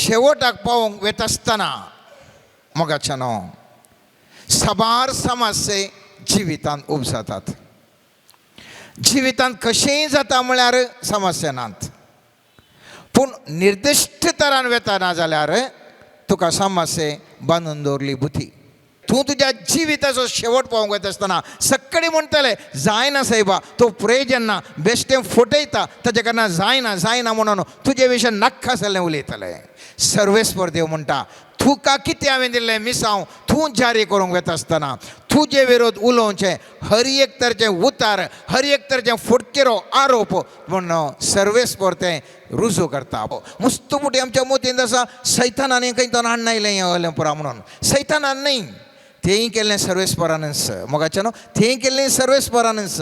शेवटाक पावोवंक वेता आसतना मोगाच्यानो साबार समस्ये जिवितांत उपजातात. जिवितांत कशेंय जाता म्हळ्यार समस्या नात, पूण निर्दिश्ट तरान वेता ना जाल्यार तुका समस्ये बांदून दवरली बुद्धी. तूं तुज्या जिविताचो शेवट पावोवंक वता आसतना सक्कडी म्हणटले जायना सायबा, तो प्रयोजन ना, बेश्टें फटयता, ताच्या कारणान जायना जायना म्हणून तुजे विशय नाका जाल्लें उलयतले. सर्वेस्पर देव म्हणटा तुका कितें हांवें दिल्लें मिसांव तूं जारी करूंक वता आसतना तुजे विरोध उलोवचें हर एक तरेचें उतार, हर एक तरेचें फटकिरो आरोप म्हूण सर्वेस्पर तें रुजू करता. मुस्तू फुटी आमच्या मोतींत आसा सैतानान खंय तो हाडून आयलें पुरा म्हणून. सैतानान न्हय, तेंय केल्लें सर्वेस्परानच. मोगाचें न्हू, तेंय केल्लें सर्वेस्परानच.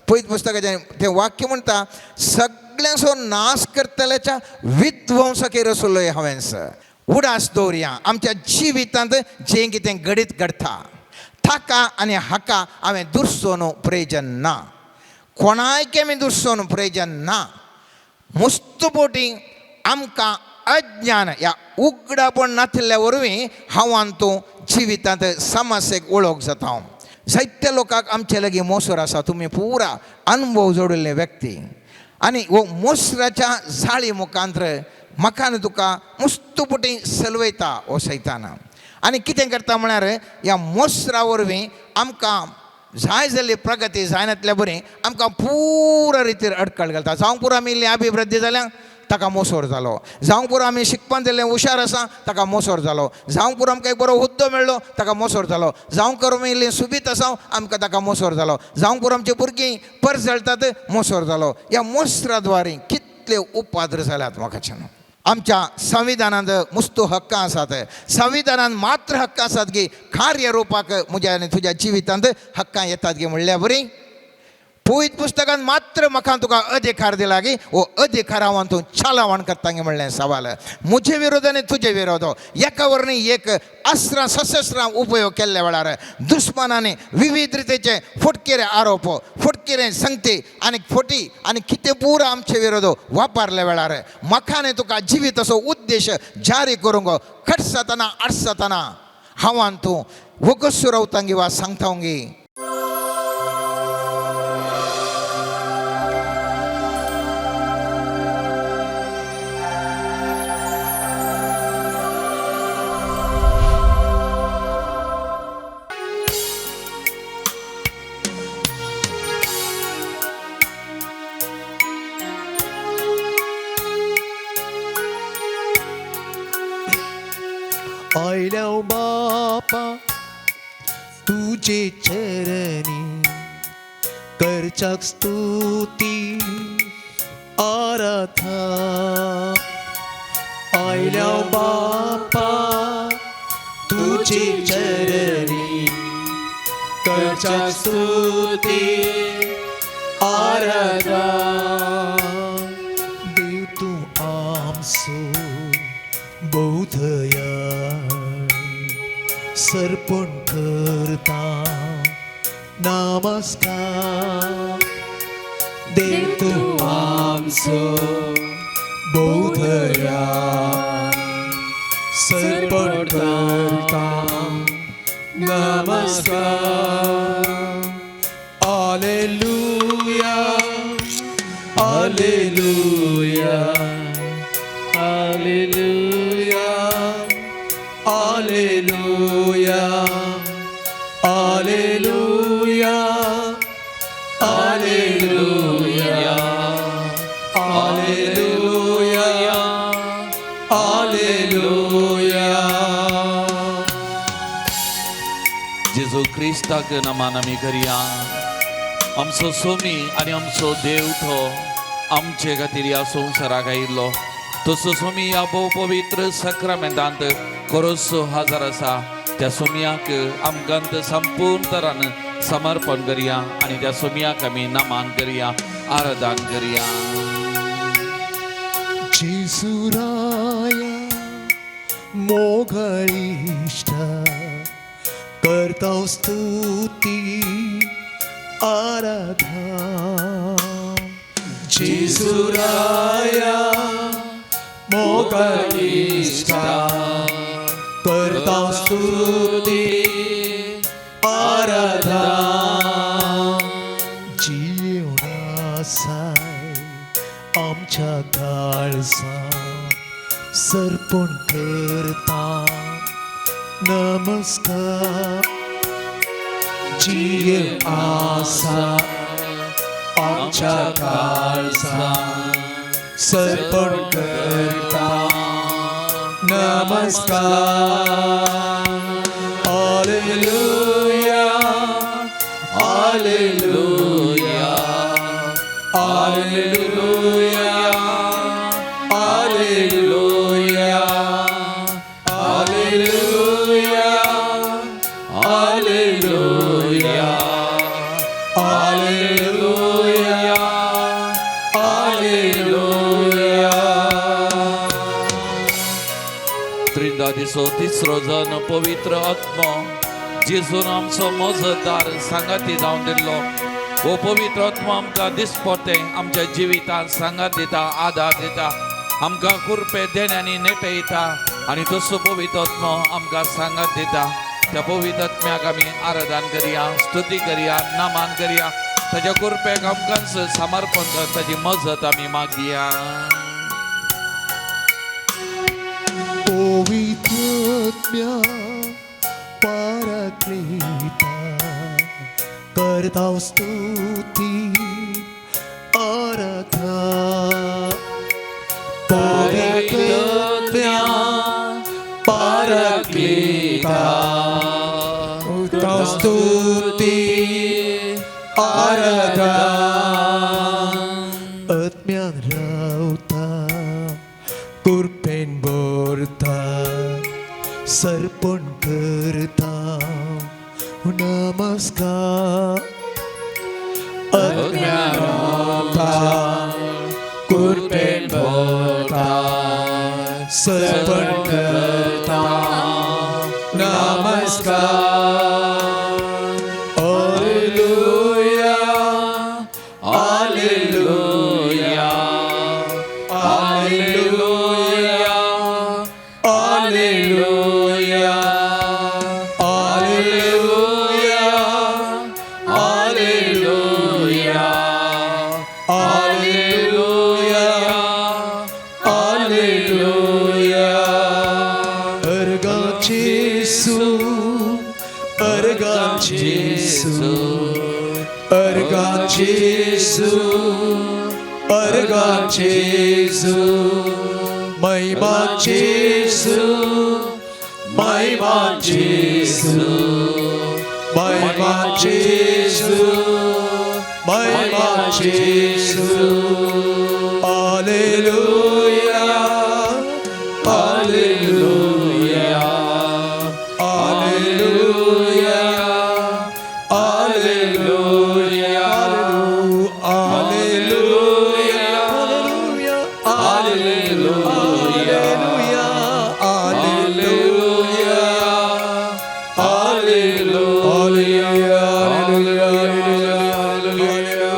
पयत पुस्तकाचें तें वाक्य म्हणटा सगळ्यांचो नाश करतल्याच्या विध्वंसकेर आसलोय हांवेंच. उडास दवरया आमच्या जिवितांत जें कितें घडीत घडटा ताका आनी हाका हांवें दुरसोन प्रयोजन ना, कोणायक आमी दुरसोन प्रयोजन ना. मुस्त बोटी आमकां अज्ञान ह्या उगडापण नातिल्ल्या वरवीं हांव तूं जिवितांत समस्येक वळख जाता. जायत्या लोकांक आमचे लागीं मोसर आसा, तुमी पुरा अनुभव जोडिल्ले व्यक्ती आनी हो मोसराच्या जाळी मुखांतर म्हाका आनी तुका मुस्तुपुटी सलवयता हो सैताना. आनी कितें करता म्हळ्यार ह्या मोसरा वरवीं आमकां जाय जाल्ली प्रगती जायनातल्या बरी आमकां पुरा रितीर अडकळ घालता. जावं पुरो आमी इल्ली अभिवृद्धी जाल्या ताका मोसोर जालो, जावं पुरो आमी शिकपान जाल्ले हुशार आसा ताका मोसोर जालो, जावं पुरो आमकां एक बरो हुद्दो मेळ्ळो ताका मोसोर जालो, जावं करो आमी इल्ली सुबीत आसा आमकां ताका मोसोर जालो, जावं पुरो आमची भुरगीं परजळटात मोसोर जालो. ह्या मोसरा द्वारे कितले उपाद्र जाल्यात म्हाकाच्यान. आमच्या संविधानांत मुस्तू हक्कां आसात, संविधानांत मात्र हक्क आसात की कार्य रुपाक म्हज्या आनी तुज्या जिवितांत हक्कां येतात गी म्हणल्या बरी पवित्र पुस्तकान मात्र म्हाका तुका अधिकार दिला की हो अधिकार हांव तूं चालावण करता गी म्हणलें सवाल. म्हजे विरोध आनी तुजे विरोध एका वरणी एक अस्त्रां सशस्त्रां उपयोग केल्ल्या वेळार दुस्मानांनी विविध रितीचे फटकिरे आरोप, फटकिरे संगती आनी फोटी आनी कितें पुरो आमचे विरोध वापरल्या वेळार म्हाका आनी तुका जिवीत असो उद्देश जारी करूंक खटसातना आडसातना हांव आनी तूं वगस रावतांगी वा सांगता गी. आयल्या बापा तुजे चरणी करच्याक स्तुती आराधा. आयल्या बापा तुजे चरणी करच्याक स्तुती आराधा. देव तूं आमचो बोधया सर्पण करता नमस्कार. देव तूं आमचो बोधया सर्पण करता नमस्कार. Hallelujah, hallelujah, hallelujah, hallelujah, hallelujah, hallelujah, hallelujah, hallelujah. जेजू क्रिस्ताक नमान आमी करया. आमचो सोमी आनी आमचो देव तो आमचे खातीर ह्या संवसाराक आयिल्लो तसो सोमी ह्या भोव पवित्र सक्रामेंतांत कोरोसो हजर आसा. त्या सोमयाक आमकां संपूर्ण तरान समर्पण करया आनी त्या सोमयाक आमी नमान करया, आराधन करया. जेसुराया मोगळिश्ट करता स्तुती आराधा. जेसुराया मोगळिश्ट तुका इश्टा करता स्तुती आराधना जीवन आसाय आमच्या काळजा सर्पण करता नमस्कार जीव आसा आमच्या काळजा सर्पण करता नमस्कार. Hallelujah, hallelujah, hallelujah, hallelujah, hallelujah, hallelujah, hallelujah, hallelujah. त्रिंदादिसो तिसरो जन पवित्र आत्मो जेजून आमचो मजतदार सांगाती जावन दिल्लो. हो पवित्र आत्मो आमकां दिसपटें आमच्या जिवितांत सांगात दिता, आदार दिता, आमकां कुरपे देण्यांनी नेटयता आनी तसो पवित्र आत्मो आमकां सांगात दिता. त्या पवित्र आत्म्याक आमी आराधन करया, स्तुती करया, नामान करया. ताच्या कुरपेक आमकां समर्पण कर, ताची मजत आमी मागया. पवित्रत्म्या पाराक्लीता करता स्तुती आराधना. पवित्रत्म्या पाराक्लीता करता स्तुती आराधना. आत्म्यान रावता कुरपेन भरता सर्पण करता नमस्कार. आत्म्यान रावता कुरपेन भरता सर्पण करता नमस्कार. Hallelujah, hallelujah, hallelujah, hallelujah, hallelujah, hallelujah, hallelujah, hallelujah. अर्गा जेसू, अर्गा जेसू, अर्गा जेसू, अर्गा जेसू, महिमा जेसू, महिमा जेसू, महिमा जेसू, महिमा जेसू. Hallelujah, hallelujah, hallelujah, hallelujah, hallelujah, hallelujah, hallelujah,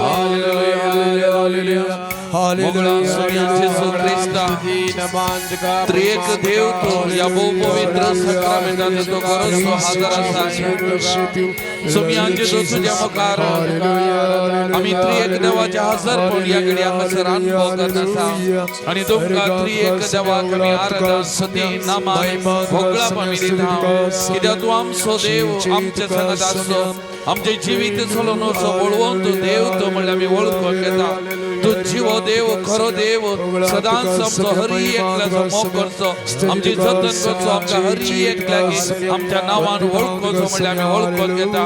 hallelujah, hallelujah. मोगळा स्वामी जेजू क्रिस्ता, त्रिएक देव तो ह्या भोव पवित्र सक्रामेंतांत तो खरोच हाजर आसा. स्वामी जेजू, तुज्या मुखार आमी त्रिएक देवाच्या हजरपण ह्या घडी हांगासर अनुभव करत आसा आनी तुमकां त्रिएक देवाक आमी आराधन, स्तुती, नामान भोगळाप आमी दिता, कित्याक तूं आमचो देव, आमच्या सांगात आसचो, आमचें जिवीत चलोवन वचो बळवंत देव तो म्हणल्यार आमी वळखून घेता. तूं जिवो देव, खरो देव, सदांच आमचो हरी एकल्याचो मोग करचो, आमची जतन करचो, आमकां हरी एकल्याक आमच्या नांवान वळखोचो म्हणल्यार आमी वळखून घेता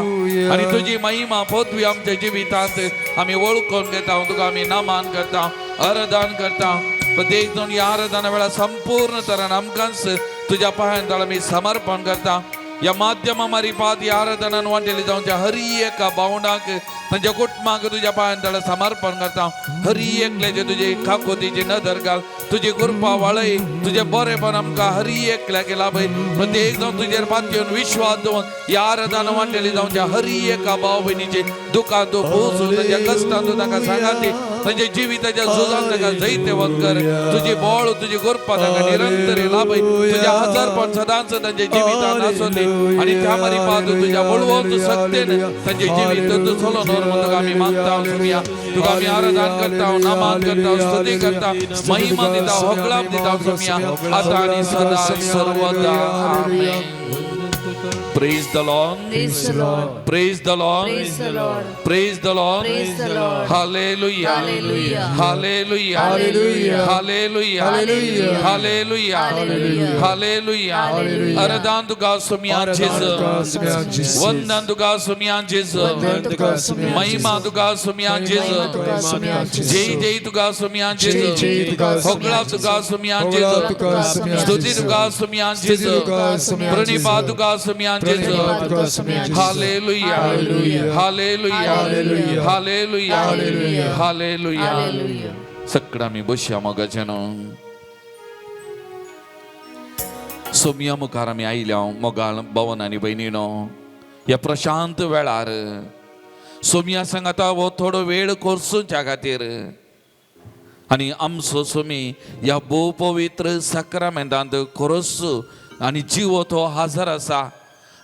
आनी तुजी महिमा पदवी आमच्या जिवितांत आमी वळखून घेता. तुका आमी नामान करता, आराधन करता. प्रत्येक जण ह्या आराधना वेळार संपूर्ण तरान आमकांच तुज्या पांयान आमी समर्पण करता. ह्या माध्यमा मारिफात ह्या आराधनान वांटेली जावच्या हरी एका भावंडाक, तांच्या कुटुंबाक तुज्या पांयान ताळा समर्पण करता. हरी एकल्याचे तुजे काकोतीची नदर घाल, तुजी कृपा वाळय, तुजें बरेपण आमकां हरी एकल्याक लाभय. प्रत्येक जावन तुजेर पातयेवन विश्वास दवरून ह्या आराधना वांटेली जावच्या हरी एका भाव भयणीचे दुखां तूं पोसून, तांच्या कश्टां तूं ताका सांगाती, तांच्या जिविताच्या झुजान ताका जैतवंत कर. तुजी बळ, तुजी गोरपा ताका निरंतर लाभय. तुझ्या हजारपण सदांच तांच्या जिवितान आसूं आणि त्या मारी तुझ्या बळवंत शक्तीन तांचे जिवीत तूं चलोवन व्हर म्हूण तुका आमी मागता सोमिया. तुका आमी आराधन करता, नमन करता, स्तुती करता, महिमा दिता, होगळाप दिता सोमिया, आतां आनी सदा सर्वदा. आमेन. Praise the Lord. Praise the Lord. Praise the Lord. Praise the Lord. Praise the Lord. Praise the Lord. Hallelujah. Hallelujah. Hallelujah. Hallelujah. Hallelujah. Hallelujah. Hallelujah. Hallelujah. Hallelujah. Hallelujah. आराधन तुका सोमिया जेजू. वंदन तुका सोमिया जेजू. वंदन तुका सोमिया महिमा तुका सोमिया जेजू. महिमा तुका सोमिया जेजू. जय जय तुका सोमिया जेजू. जय तुका होगळा तुका सोमिया जेजू. स्तुती तुका सोमिया जेजू. प्रणिपा तुका सोमिया जेजू. Hallelujah. Hallelujah. Hallelujah. Hallelujah. Hallelujah. सगळं आमी बसया मोगाच्यान. सोमया मुखार आमी आयल्या मोगाळ भवन आनी भयणीनो, ह्या प्रशांत वेळार सोमया सांगाता हो थोडो वेळ कोर्सूच्या खातीर आनी आमचो सोमी ह्या भोव पवित्र साक्रामेंतांत खरोच आनी जिवो तो हजर आसा.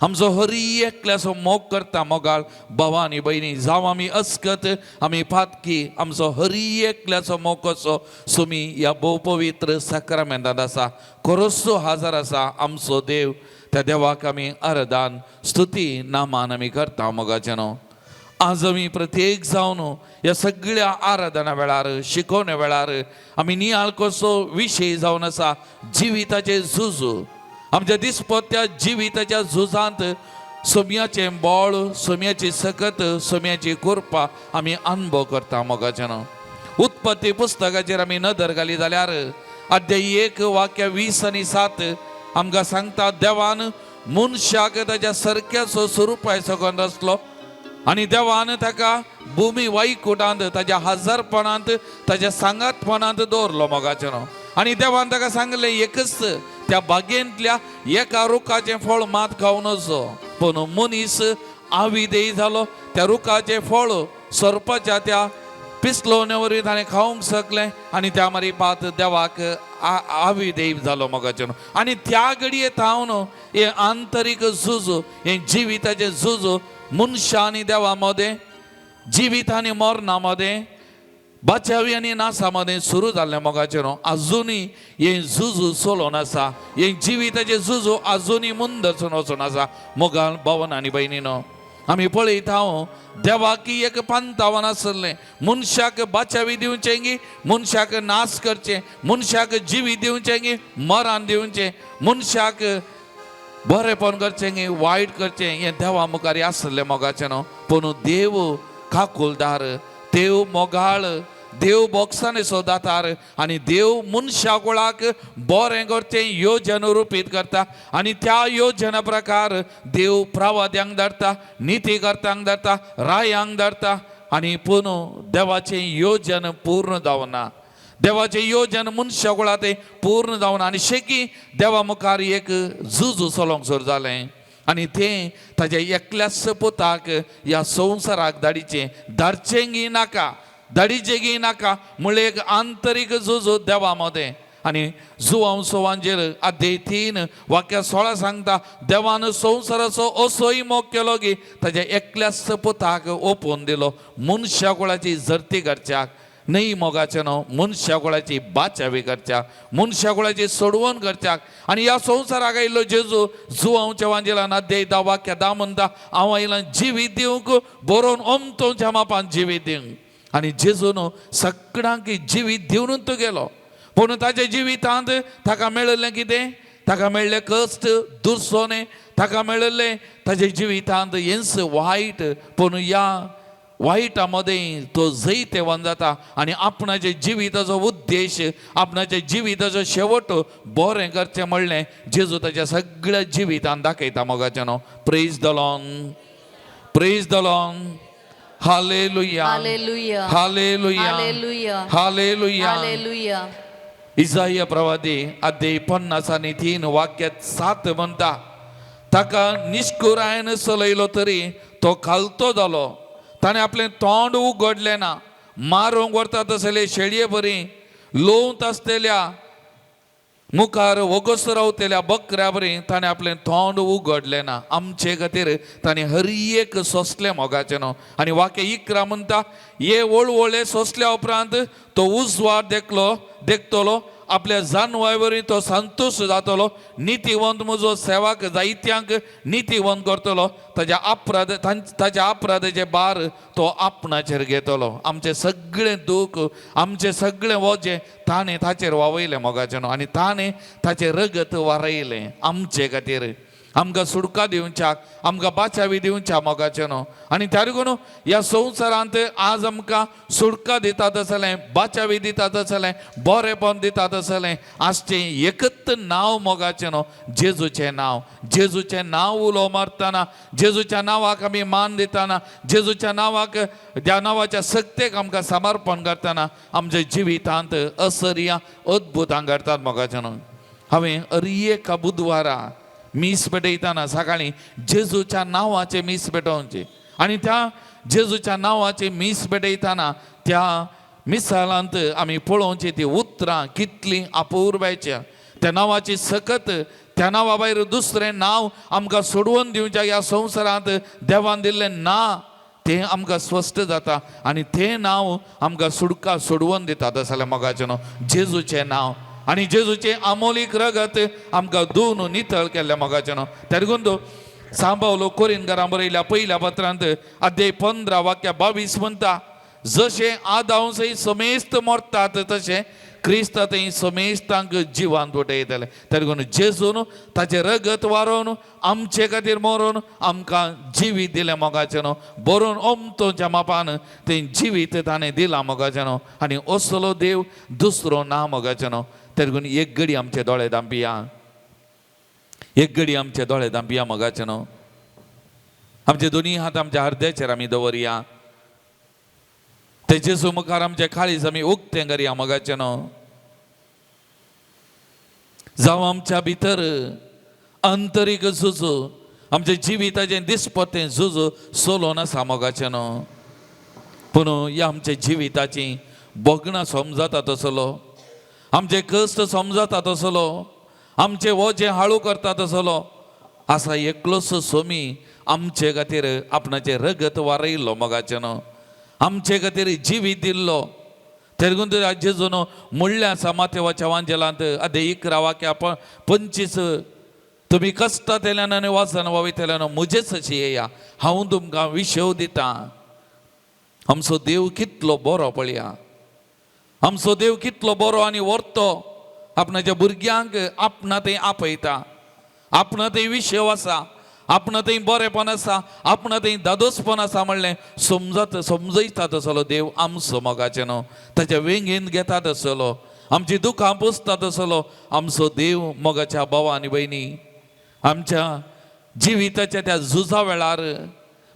आमचो हरी एकल्याचो मोग करता मोगाळ भावा आनी भयणी, जावं आमी अस्कत आमी पातकी, आमचो हरी एकल्याचो मोग कसो सोमी ह्या भोव पवित्र साक्रामेंतांत आसा, खरोच हजर आसा आमचो देव. त्या देवाक आमी आराधन स्तुती नामान आमी करता मोगाचें. आज आमी प्रत्येक जावन ह्या सगळ्या आराधना वेळार, शिकोवणे वेळार आमी नियाळ कसो विशय जावन आसा जिविताचें झूज. आमच्या दिसपत्या जिविताच्या झुजांत सोमयाचें बळ, सोमयाची सकत, सोमयाची कृपा आमी अनुभव करता मोगाच्यान. उत्पत्ती पुस्तकाचेर आमी नदर घाली जाल्यार अध्याय 1 वाक्य 20 आनी 7 आमकां सांगता, देवान मनशाक ताच्या सरक्याचो स्वरुपाय सगळो रचलो आनी देवान ताका भुमी वाईकुटांत ताज्या हजारपणांत ताज्या सांगातपणांत दवरलो मोगाचें. आनी देवान ताका सांगलें एकच त्या बागेंतल्या एका रुखाचें फळ मात खावन वचो. पूण मनीस आविदेय जालो, त्या रुखाचें फळ सोरपाच्या त्या पिसलोवणे वरवीं ताणें खावंक शकलें आनी त्या मारी पात देवाक आविदेय जालो मोगाचें. आनी त्या घडये थावन हें आंतरीक झूज, हें जिविताचें झूज मनशां आनी देवा मदें, जिवीत आनी मरणा मदें, बाचावी आनी नासा मदें सुरू जाल्लें मोगाचें. आजुनूय हें झुजू चलोवन आसा, हें जिविताचें झुजू आजुनूय मुंदरसून वचून आसा. मोगाल भवन आनी भयणीनो, आमी पळयता हांव देवाक एक पंतावन आसलें, मनशाक बाचावी दिवचें गी मनशाक नाश करचें, मनशाक जिवीत दिवचें गी मरण दिवचें, मनशाक बरेंपण करचें गी वायट करचें, हें देवा मुखार आसलें मोगाचें न्हू. पूण देव काकुलदार, देव मोगाळ, देव बोगसाने सोदातार आनी देव मनशा कुळाक बरें करचें योजन रुपीत करता आनी त्या योजना प्रकार देव प्रवाद्यांक धाडटा, नितीकर्त्यांक धाडटा, रायांक धाडटा आनी पूण देवाचें योजन पूर्ण जावना. देवाचें योजन मनशा कुळा तें पूर्ण जावना आनी शेकी देवा मुखार एक झूज चलोवंक सुरू जालें आनी तें ताज्या एकल्याच पुताक ह्या संवसाराक धाडीचें, धाडचें गी नाका, धाडीचें गी नाका म्हणल्यार एक आंतरीक झूज देवा मदें. आनी जुवांव सोवांचेर अध्याय 3 वाक्य 16 सांगता, देवान संवसाराचो असोय मोग केलो की ताज्या एकल्याच पुताक ओपून दिलो मनशा कुळाची झरती करच्याक न्हय मोगाचें न्हू, मनशा कुळाची बाचावी करच्याक, मनशा कुळाची सोडवण करच्याक. आनी ह्या संवसाराक आयिल्लो जेजू जुवांवच्या वांजेलान अध्याय 10 वाक्य 10 म्हणटा, हांव आयलां जिवीत दिवंक, बरोवन ओमतोच्या मापान जिवीत दिवंक. आनी जेजून सगळ्यांक जिवीत दिवन तो गेलो. पूण ताच्या जिवितांत ताका मेळिल्लें कितें? ताका मेळ्ळें कश्ट, दुर्सोने, ताका मेळिल्लें ताच्या जिवितांत हेंच वायट. पूण ह्या वायटा मदें तो जैतेवान जाता आनी आपणाच्या जिविताचो उद्देश, आपणाच्या जिविताचो शेवट बरें करचें म्हणलें जेजू ताच्या सगळ्या जिवितान दाखयता मोगाचें न्हू. Praise the Lord, praise the Lord. Hallelujah, hallelujah, hallelujah, hallelujah, hallelujah. Hallelujah. इजाया प्रवादी अध्याय 50 आनी 3 वाक्यात 7 म्हणटा, ताका निश्कुरायन चलयलो तरी तो खालतो जालो, ताणें आपलें तोंड उगडलें ना, मारूंक व्हरतात आसले शेळये बरी, लोवंत आसतल्या मुखार वगस रावतल्या बकऱ्या बरी ताणें आपलें तोंड उगडलें ना. आमचे खातीर ताणें हर एक सोंसलें मोगाचें न्हू. आनी वाक्य 11 म्हणटा, हे वळवळे सोंसल्या उपरांत तो उजवाड देखतलो, आपल्या जानवाय वरवीं तो संतोश जातलो, नितीवंत म्हजो सेवाक जायत्यांक नितीवंत करतलो, ताज्या अपराध ताज्या अपराधाचे भार तो आपणाचेर घेतलो. आमचें सगळें दूख, आमचें सगळें वजें ताणें ताचेर वावयलें मोगाचें न्हू, आनी ताणें ताचें रगत वारयलें आमचे खातीर, आमकां सुडका दिवच्याक, आमकां बाचावी दिवच्या मोगाचें न्हू. आनी त्या लागून ह्या संवसारांत आज आमकां सुडका दितात आसलें, बाचावी दितात आसलें, बरेपण दितात आसलें, आजचें एकच नांव मोगाचें न्हू, जेजूचें नांव. जेजूचें नांव उलो मारतना, जेजूच्या नांवाक आमी मान दितना, जेजूच्या नांवाक, त्या नांवाच्या सक्तेक आमकां समर्पण करतना आमच्या जिवितांत असर्या अद्भुतां घडतात मोगाचें न्हू. हांवें अर एका बुधवारा मीस पेटयतना सकाळीं जेजूच्या नांवाचें मीस पेटोवचें, आनी त्या जेजूच्या नांवाचें मीस पेटयतना त्या मिसालांत आमी पळोवची ती उतरां कितलीं अपुरबायच्या, त्या नांवाची सकत, त्या नांवा भायर दुसरें नांव आमकां सोडवून दिवच्या ह्या संवसारांत देवान दिल्लें ना, तें आमकां स्पश्ट जाता आनी तें नांव आमकां सुडका सोडवून दिता. तशें जाल्यार मोगाचें न्हू, जेजूचें नांव आनी जेजूचें आमोलीक रगत आमकां धुवन नितळ केल्लें मोगाचें न्हू. त्या लागून सांबावलो कोरिनकारां बरयल्या पयल्या पत्रांत अध्याय 15 वाक्य 22 म्हणटा, जशें आदांव सय समेस्त मरतात तशें क्रिस्त थंय समेस्तांक जिवांत वटयतले. त्या लागून जेजून ताचें रगत वारोवन आमचे खातीर मरोन आमकां जिवीत दिलें मोगाचें न्हू, बरोवन ओमतोच्या मापान तें जिवीत ताणें दिलां मोगाचें न्हू. आनी असलो देव दुसरो ना मोगाचें न्हू. त्या लागून एक घडी आमचे दोळे धांपिया, एक घडी आमचे दोळे धांपिया मोगाचें न्हू. आमचे दोनी हात आमच्या हृदयाचेर आमी दवरया, ते जेजू मुखार आमचे काळीज आमी उक्तें करया मोगाचें न्हू. जावं आमच्या भितर आंतरीक झुजू, आमच्या जिविताचें दिसपत्तें झुजू चलोवन आसा मोगाचें न्हू. पूण ह्या आमच्या जिविताची भोगणां समजता तसलो, आमचे कश्ट समजता तसलो, आमचे वजें हाळू करता तसलो आसा एकलोच सोमी आमचे खातीर आपणाचें रगत वारयलो मोगाचें न्हू, आमचे खातीर जिवीत दिल्लो. तेरगून जेजून म्हणलें आसा मातेवाच्या वांजेलांत अध्याय 11 वाक्या 25, तुमी कश्टांतल्यान आनी वाचन वावयतल्यान म्हजेच अशी येया, हांव तुमकां विशेव दितां. आमचो देव कितलो बरो पळया, आमचो देव कितलो बरो आनी व्हरतो, आपणाच्या भुरग्यांक आपणा थंय आपयता, आपणा थंय विशेव आसा, आपणा थंय बरेपण आसा, आपणा थंय दादोसपण आसा म्हणलें समजत समजयता तसलो देव आमचो मोगाचें न्हू. ताच्या वेंगेंत घेता तसलो, आमची दुखां पुसता तसलो आमचो देव मोगाच्या भावा आनी भयणी. आमच्या जिविताच्या त्या झुजा वेळार,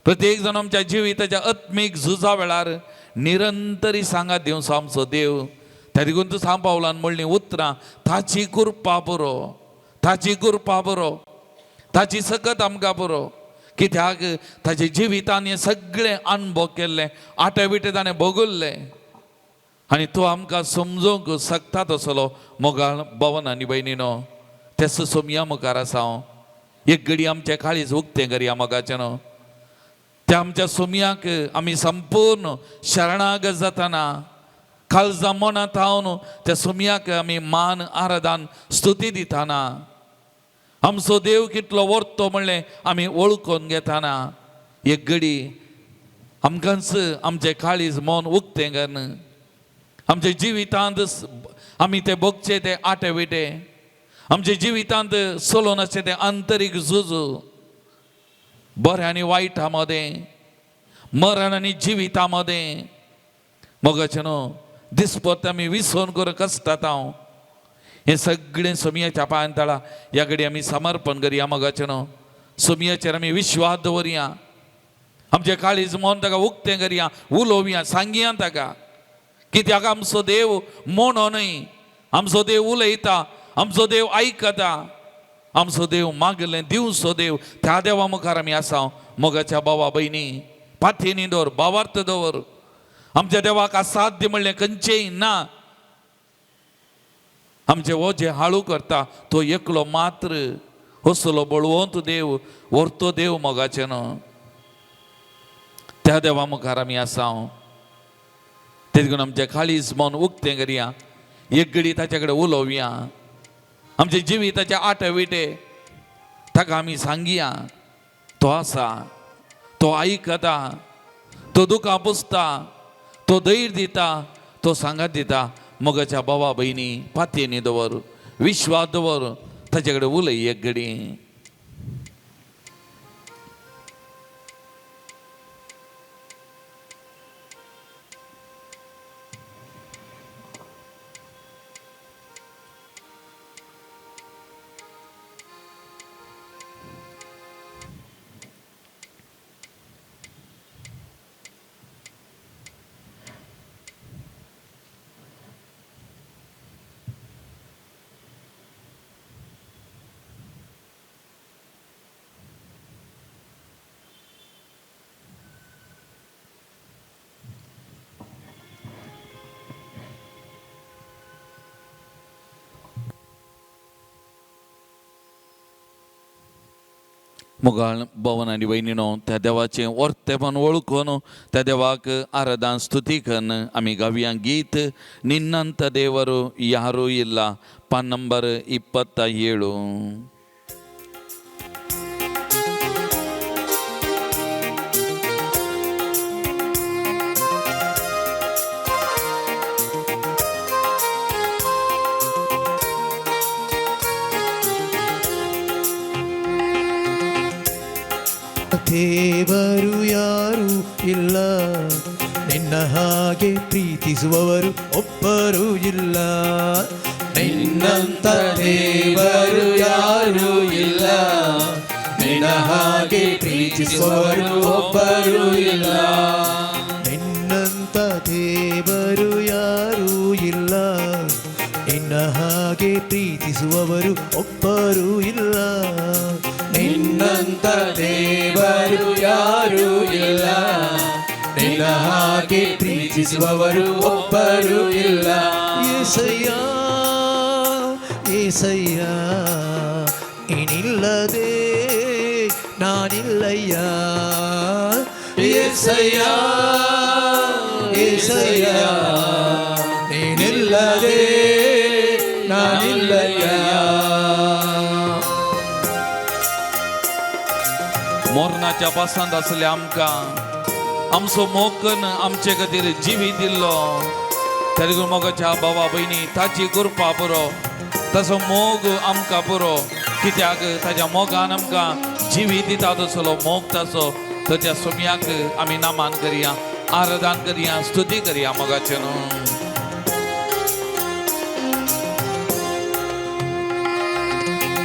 प्रत्येक जाण आमच्या जिविताच्या आत्मीक झुजा वेळार निरंतरी सांगात दिवचो आमचो देव. त्या देखून तूं सांग पावलान म्हणलीं उतरां, ताची कृपा पुरो, ताची कृपा पुरो, ताची सकत आमकां पुरो. कित्याक ताच्या जिवितान हें सगळें अणभव केल्लें, आटे बिटे ताणें भोगल्लें आनी तो आमकां समजूंक शकता तसलो मोगाळ भवन आनी भयणीनो. तेच सोमया मुखार आसा हांव, एक घडी आमच्या काळीज उक्तें करया मोगाचें न्हू. त्या आमच्या सोमयाक आमी संपूर्ण शरणागत जातना काळजा मनांत हावन त्या सोमयाक आमी मान आराधन स्तुती दिताना आमचो देव कितलो व्हरतो म्हणलें आमी वळखून घेताना एक घडी आमकांच आमचें काळीज मन उक्तें करून आमच्या जिवितांत आमी ते भोगचे ते आटे विटे, आमच्या जिवितांत चलोवन आसचे ते आंतरीक झुजू, बरें आनी वायटा मदें, मरण आनी जिविता मदें मोगाचें न्हू दिसपत आमी विसोवन करून कश्टात हांव हें सगळें सोमयाच्या पांयान तळा ह्या घडी आमी समर्पण करया मोगाचें न्हू. सोमयाचेर आमी विश्वास दवरया, आमचें काळीज मन ताका उक्तें करया, उलोवया, सांगया ताका, कित्याक आमचो देव मोनो न्हय, आमचो देव उलयता, आमचो देव आयकता, आमचो देव मागलें दिवचो देव. त्या देवा मुखार आमी आसा मोगाच्या भावा भयणी, पाथेनी दवर, भावार्थ दवर. आमच्या देवाक असाध्य म्हणलें खंयचेंय ना. आमचे हो जे हाळू करता तो एकलो मात्र असलो बळवंत देव, व्हरतो देव मोगाचें न्हू. त्या देवा मुखार आमी आसा. तेच आमचें काळीज मन उक्तें करया, एक घडी ताचे कडेन उलोवया, आमच्या जिविताचे आटे विटे ताका आमी सांगया. तो आसा, तो आयकता, तो दुकां पुसता, तो धैर्य दिता, तो सांगात दिता. मोगाच्या भावा भयणी पातयेनी दवर, विश्वास दवर, ताचे कडेन उलय एक घडी. मोगाळ भवन आनी वयनीनो, त्या देवाचें वर्तेपण वळखून त्या देवाक आराधन स्तुती कन्न आमी गावया गीत निन्नंत देವರು ಯಾರೂ ಇಲ್ಲ, ಪಾನ್ ನಂಬರ್ 27. ದೇವರು ಯಾರೂ ಇಲ್ಲ, ನಿನ್ನ ಹಾಗೆ ಪ್ರೀತಿಸುವವರು ಒಬ್ಬರೂ ಇಲ್ಲ. ನಿನ್ನಂತ ದೇವರು ಯಾರೂ ಇಲ್ಲ, ನಿನ್ನ ಹಾಗೆ ಪ್ರೀತಿಸುವವರು ಒಬ್ಬರೂ ಇಲ್ಲ. ನಿನ್ನಂತ ದೇವರು ಯಾರೂ ಇಲ್ಲ, ನಿನ್ನ ಹಾಗೆ ಪ್ರೀತಿಸುವವರು ಒಬ್ಬರೂ ಇಲ್ಲ. ನಿನ್ನಂತ ದೇವರು ಯಾರೂ ಇಲ್ಲ, ನಿನ್ನ ಹಾಗೆ ಪ್ರೀತಿಸುವವರು ಒಬ್ಬರೂ ಇಲ್ಲ. ಏಸಯ್ಯ ಏಸಯ್ಯ ನೀನಿಲ್ಲದೆ ನಾನಿಲ್ಲಯ್ಯ. ಏಸಯ್ಯ ಏಸಯ್ಯ ನೀನಿಲ್ಲದೆ ನಾನಿಲ್ಲಯ್ಯ. मोरनाच्या पासांत आसले आमकां आमचो मोग कन्न आमचे खातीर जिवीत दिल्लो. तरी मोगाच्या भावा भयणी ताची कृपा पुरो, ताचो मोग आमकां पुरो. कित्याक ताच्या मोगान आमकां जिवीत दिता तसलो मोग ताचो. तर त्या सोम्याक आमी नामान करया, आराधन करया, स्तुती करया मोगाचें न्हू.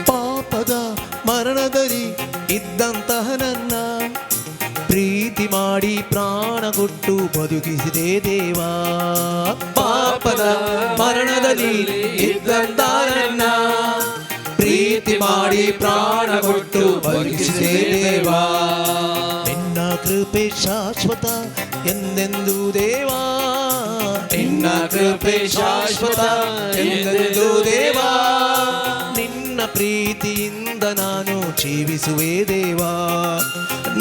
ಪಾಪದ ಮರಣದಲ್ಲಿ ಇದ್ದಂತಹ ನನ್ನ ಪ್ರೀತಿ ಮಾಡಿ ಪ್ರಾಣ ಕೊಟ್ಟು ಬದುಕಿಸಿದೆ ದೇವಾ. ಪಾಪದ ಮರಣದಲ್ಲಿ ಇದ್ದಂತಹ ನನ್ನ ಪ್ರೀತಿ ಮಾಡಿ ಪ್ರಾಣ ಕೊಟ್ಟು ಬದುಕಿಸಿದೆ ದೇವಾ. ನಿನ್ನ ಕೃಪೆ ಶಾಶ್ವತ ಎಂದೆಂದು ದೇವಾ, ನಿನ್ನ ಕೃಪೆ ಶಾಶ್ವತ ಎಂದೆಂದು ದೇವಾ. ನಿನ್ನ ಪ್ರೀತಿಯಿಂದ ನಾನು ಜೀವಿಸುವೆ ದೇವಾ,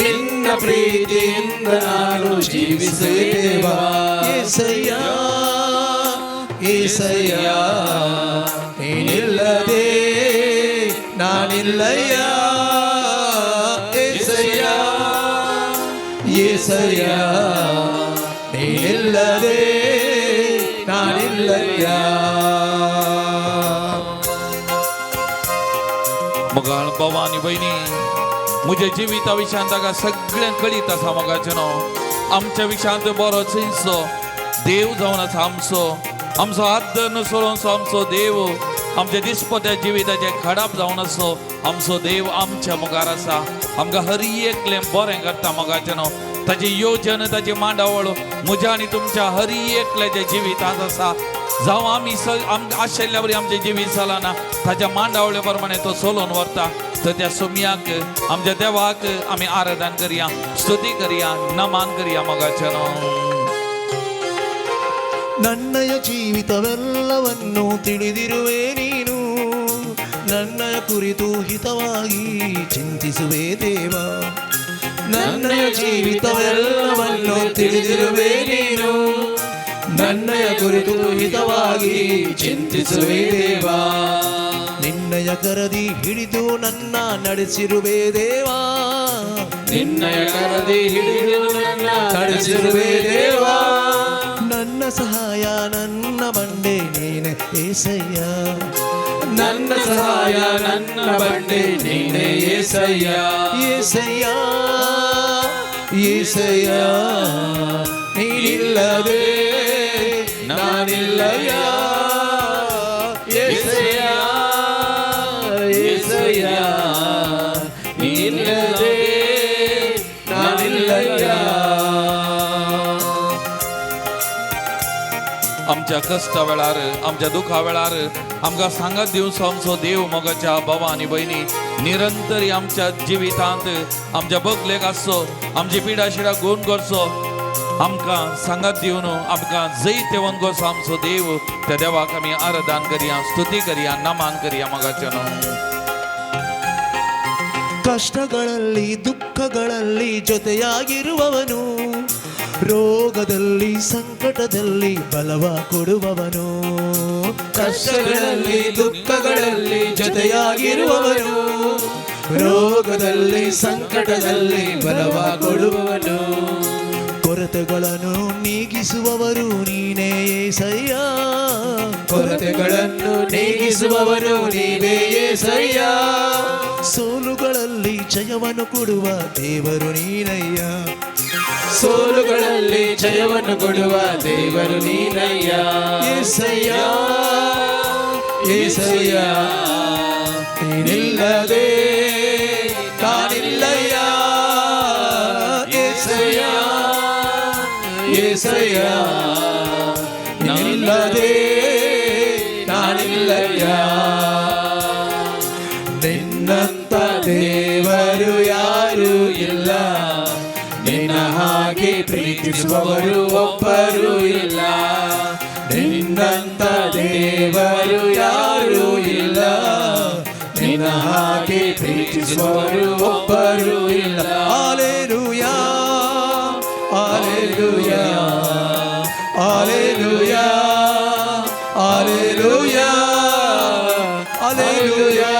ನಿನ್ನ ಪ್ರೀತಿಯಿಂದ ನಾನು ಜೀವಿಸುವೆ ದೇವಾ. ಏಸಯ್ಯ ಏಸಯ್ಯ ನೀನಿಲ್ಲದೆ ನಾನಿಲ್ಲಯ್ಯ. ಏಸಯ್ಯ ಏಸಯ್ಯ ನೀನಿಲ್ಲದೆ ನಾನಿಲ್ಲಯ್ಯ. मोगाळ भावा आनी भयणी, म्हज्या जिविता विशयान ताका सगळें कळीत आसा. मोगाचें न्हू, आमच्या विशयांत बरो चिंचो देव जावन आसा आमचो. आमचो हात धरून सोरोवचो आमचो देव, आमच्या दिसपट्या जिविताचें खडाप जावन आसो आमचो देव आमच्या मुखार आसा. आमकां हर एकलें बरें करता मोगाचें न्हू. ताची योजन, ताची मांडावळ म्हज्या आनी तुमच्या हर एकल्याच्या जिवितांत आसा. जावं आमी आशिल्ल्या वरी आमचें जिवीत चलना, ताच्या मांडावळे प्रमाणे तो चलोवन व्हरता. तर त्या सोम्याक आमच्या देवाक आमी आराधन करया, स्तुती करया, नमान करया मोगाचें न्हू. ನನ್ನಯ ಜೀವಿತವೆಲ್ಲವನ್ನು ತಿಳಿದಿರುವೆ ನೀನು. ನನ್ನಯ ಕುರಿತು ಹಿತವಾಗಿ ಚಿಂತಿಸುವೆ ದೇವ. ನನ್ನಯ ಜೀವಿತವೆಲ್ಲವನ್ನು ತಿಳಿದಿರುವೆ ನೀನು. ನನ್ನಯ ಕುರಿತು ಹಿತವಾಗಿ ಚಿಂತಿಸುವೆ ದೇವ. ನಿನ್ನಯ ಕರದಿ ಹಿಡಿದು ನನ್ನ ನಡೆಸಿರುವೆ ದೇವಾ. ನಿನ್ನಯ ಕರದಿ ಹಿಡಿದು ನನ್ನ ನಡೆಸಿರುವೆ ದೇವಾ. ನನ್ನ ಸಹಾಯ, ನನ್ನ ಬಂಡೆ ನೀನೆ ಏಸಯ್ಯ. ನನ್ನ ಸಹಾಯ, ನನ್ನ ಬಂಡೆ ನೀನೇ ಏಸಯ್ಯ. ಏಸಯ್ಯ, ಏಸಯ್ಯ, ನೀನಿಲ್ಲದೆ ನಾನಿಲ್ಲಯ್ಯ. ಏಸಯ್ಯ, ಏಸಯ್ಯ, ನೀನಿಲ್ಲದೆ ನಾನಿಲ್ಲಯ್ಯ. आमच्या कश्टा वेळार, आमच्या दुखा वेळार आमकां सांगात दिवचो आमचो देव. मोगाच्या बाबा आनी भयणी, निरंतर आमच्या जिवितांत आमच्या बगलेक आसचो, आमची पिडा शिडा गुण करचो, आमकां सांगात दिवन आमकां जैतवंत करचो आमचो देव. त्या देवाक आमी आराधन करया, स्तुती करया, नमान करया मोगाच्या न्हू. ಕಷ್ಟಗಳಲ್ಲಿ ದುಃಖಗಳಲ್ಲಿ ಜೊತೆಯಾಗಿರುವವನು, ರೋಗದಲ್ಲಿ ಸಂಕಟದಲ್ಲಿ ಬಲವ ಕೊಡುವವನು. ಕಷ್ಟಗಳಲ್ಲಿ ದುಃಖಗಳಲ್ಲಿ ಜೊತೆಯಾಗಿರುವವನು, ರೋಗದಲ್ಲಿ ಸಂಕಟದಲ್ಲಿ ಬಲವ ಕೊಡುವವನು. ಕೊರತೆಗಳನ್ನು ನೀಗಿಸುವವರು ನೀನೇ ಏಸಯ್ಯ. ಕೊರತೆಗಳನ್ನು ನೀಗಿಸುವವರು ನೀವೇ ಏಸಯ್ಯ. ಸೋಲುಗಳಲ್ಲಿ ಜಯವನ್ನು ಕೊಡುವ ದೇವರು ನೀನಯ್ಯ. ಸೋಲುಗಳಲ್ಲಿ ಜಯವನ್ನು ಕೊಡುವ ದೇವರು ನೀನಯ್ಯ. ಏಸಯ್ಯ, ಏಸಯ್ಯ, ನೀನಿಲ್ಲದೆ ನಾನಿಲ್ಲಯ್ಯ. ಏಸಯ್ಯ, ಏಸಯ್ಯ, ನೀನಿಲ್ಲದೆ ನಾನಿಲ್ಲಯ್ಯ. ನಿನ್ನಂತ ದೇವರು ಯಾರು ಇಲ್ಲ. ನಿನ್ನ ಹಾಗೆ ಪ್ರೀತಿಸುವವರು ಒಬ್ಬರು ಇಲ್ಲ. ನಿನ್ನಂತ ದೇವರು ಯಾರು ಇಲ್ಲ. ನಿನ್ನ ಹಾಗೆ ಪ್ರೀತಿಸುವವರು ಒಬ್ಬರು ಇಲ್ಲ. Alleluia, alleluia, alleluia, alleluia, alleluia,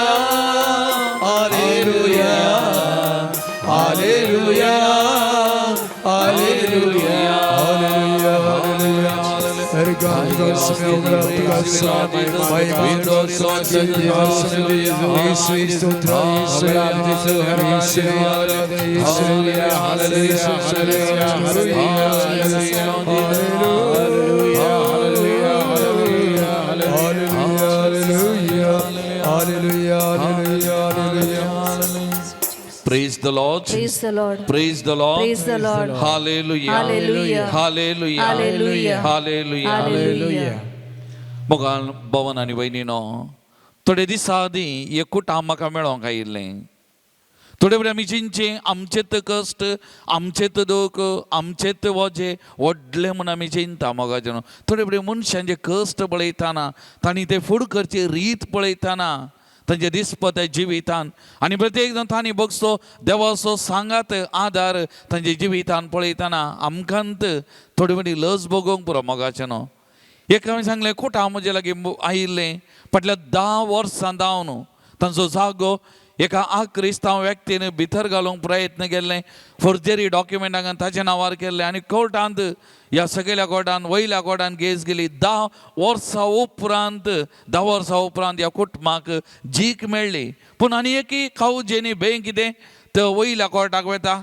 alleluia, alleluia, alleluia. Hallelujah. ಯೇಸುವೇ ಸ್ತೋತ್ರ, ಯೇಸುವೇ, ಯೇಸುವೇ, hallelujah, hallelujah, hallelujah. Praise the Lord. Praise the Lord. Praise the Lord. Praise the Lord. Hallelujah. Hallelujah. Hallelujah. Hallelujah. Hallelujah. Hallelujah. मोगाल भवन आनी भयणीनो, थोडे दिसा आदीं एक कुटाम म्हाका मेळोंक आयिल्लें. थोडे फुडें आमी चिंतचें आमचेत कश्ट, आमचेत दुख, आमचेत वजें व्हडलें म्हूण आमी चिंता. मोगाचें न्हू, थोडे फुडें मनशांचे कश्ट पळयतना, तांणी ते फुड करची रीत पळयतना, तांचे दिसपत्या जिवितान आनी प्रत्येक जाण तांणी बगचो देवाचो सांगात आदार तांच्या जिवितान पळयतना आमकांत थोडी फुडें लज भोगोवंक पुरो. मोगाचें न्हू, एक हांवें सांगलें, कुटाम म्हजे लागीं आयिल्लें. फाटल्या 10 वर्सां जावन तांचो जागो एका आक्रिस्तांव व्यक्तीन भितर घालूंक प्रयत्न केल्ले, फोर्जरी डॉक्युमेंट हांगा ताच्या नांवार केल्ले आनी कोर्टांत, ह्या सकयल्या कोर्टान, वयल्या कोर्टान केस गेली. 10 वर्सां उपरांत, 10 वर्सां उपरांत ह्या कुटुंबाक जीक मेळ्ळी. पूण आनी एकी खावजेनी बँक कितें तर वयल्या कोर्टाक वता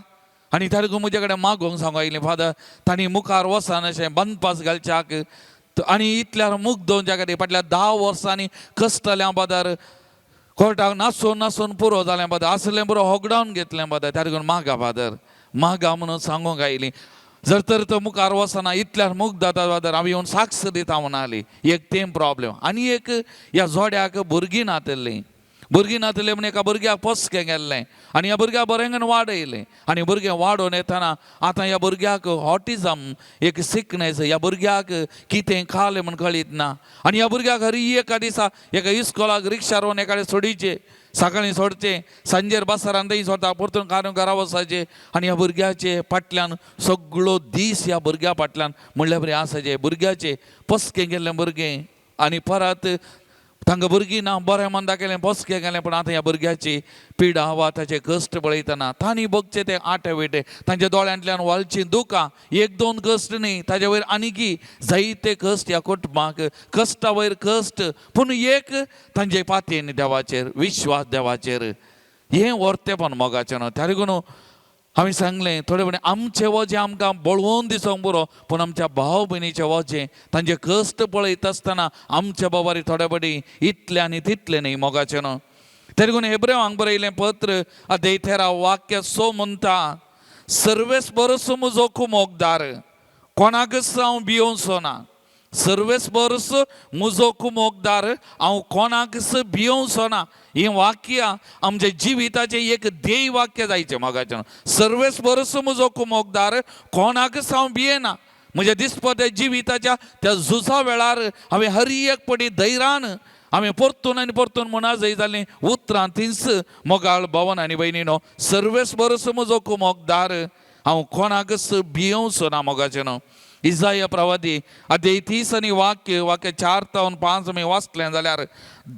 आनी ताणें म्हजे कडेन मागोवंक सांगूंक आयलें, फादर, तांणी मुखार वचना अशें बांदपास घालच्याक आनी इतल्यार मुग्दोवच्या खातीर फाटल्या 10 वर्सांनी कश्टल्या बादार, कोर्टाक नासून नासून पुरो जालें बादर, आसलें पुरो होगडावन घेतलें बादर, त्या देखून मागा फादर, मागा म्हणून सांगूंक आयली. जर तर तो मुखार वचना, इतल्यार मुग्ध जाता फादर, हांव येवन साक्ष दिता म्हणाली. एक तें प्रॉब्लेम आनी एक ह्या जोड्याक भुरगीं नातल्लीं. भुरगीं नातले म्हण एका भुरग्याक पोसकें गेल्लें आनी ह्या भुरग्याक बरें वाडयलें आनी भुरगें वाडोवन येतना आतां ह्या भुरग्याक ऑटिजम एक सिकनेस, ह्या भुरग्याक कितें खालें म्हण कळीत ना. आनी ह्या भुरग्याक हरी एका दिसा एका इस्कोलाक रिक्षार वचून एकाडे सोडीचे, सकाळीं सोडचें, सांजेर बसरान थंय सोडटा, परतून काडून घरा वचपाचें. आनी ह्या भुरग्याचे फाटल्यान सगळो दीस ह्या भुरग्या फाटल्यान म्हणल्या बरें आसाचें. भुरग्याचे पोसकें गेल्लें भुरगें आनी परत तांकां भुरगीं ना, बरें मन दाखयलें, पोसकें गेलें, पूण आतां ह्या भुरग्याची पिडा वा ताचे कश्ट पळयतना तांणी बगचे ते आटे विटे, तांच्या दोळ्यांतल्यान व्हाळचीं दुकां, एक दोन कश्ट न्ही, ताजे वयर आनीकी जायते कश्ट ह्या कुटुंबाक, कश्टा वयर कश्ट, पूण एक तांचे पातयेन देवाचेर विश्वास, देवाचेर हें वर्तेपण मोगाचें न्हू. त्या देखून हांवें सांगलें थोडे म्हणे आमचें वजें आमकां बळवून दिसोंक पुरो, पूण आमच्या भाव भयणीचें वजें तांचे कश्ट पळयत आसतना आमच्या बाबारी थोडे पटी इतलें आनी तितलें न्ही मोगाचें न्हू. तरी देखून हेब्रेवांक बरयलें पत्र अध्याय 13 वाक्य 6 म्हणटा, सर्वेस बरोस म्हजो कुमोकदार, कोणाकच हांव भियोवचो ना. सर्वेस बरोस म्हजो कुमोकदार, हांव कोणाकच भियोवचो ना. ही वाक्य आमच्या जिविताचें एक ध्येय वाक्य जायचें मोगाचें. सर्वेस बरोस म्हजो कुमोकदार, कोणाकच हांव भियेना. म्हज्या दिसपट्या जिविताच्या त्या झुजा वेळार हांवें हर एक पटी धैर्यान हांवें परतून आनी परतून म्हणा जाय जालीं उतरां तींच मोगाळ भवन आनी भयणीनो, सर्वेस बरोस म्हजो कुमोकदार, हांव कोणाकच भियोवचो ना मोगाचें न्हू. इजाया प्रवादी अध्याय 30 आनी वाक्य वाक्य 4 तावन 5 आमी वाचलें जाल्यार,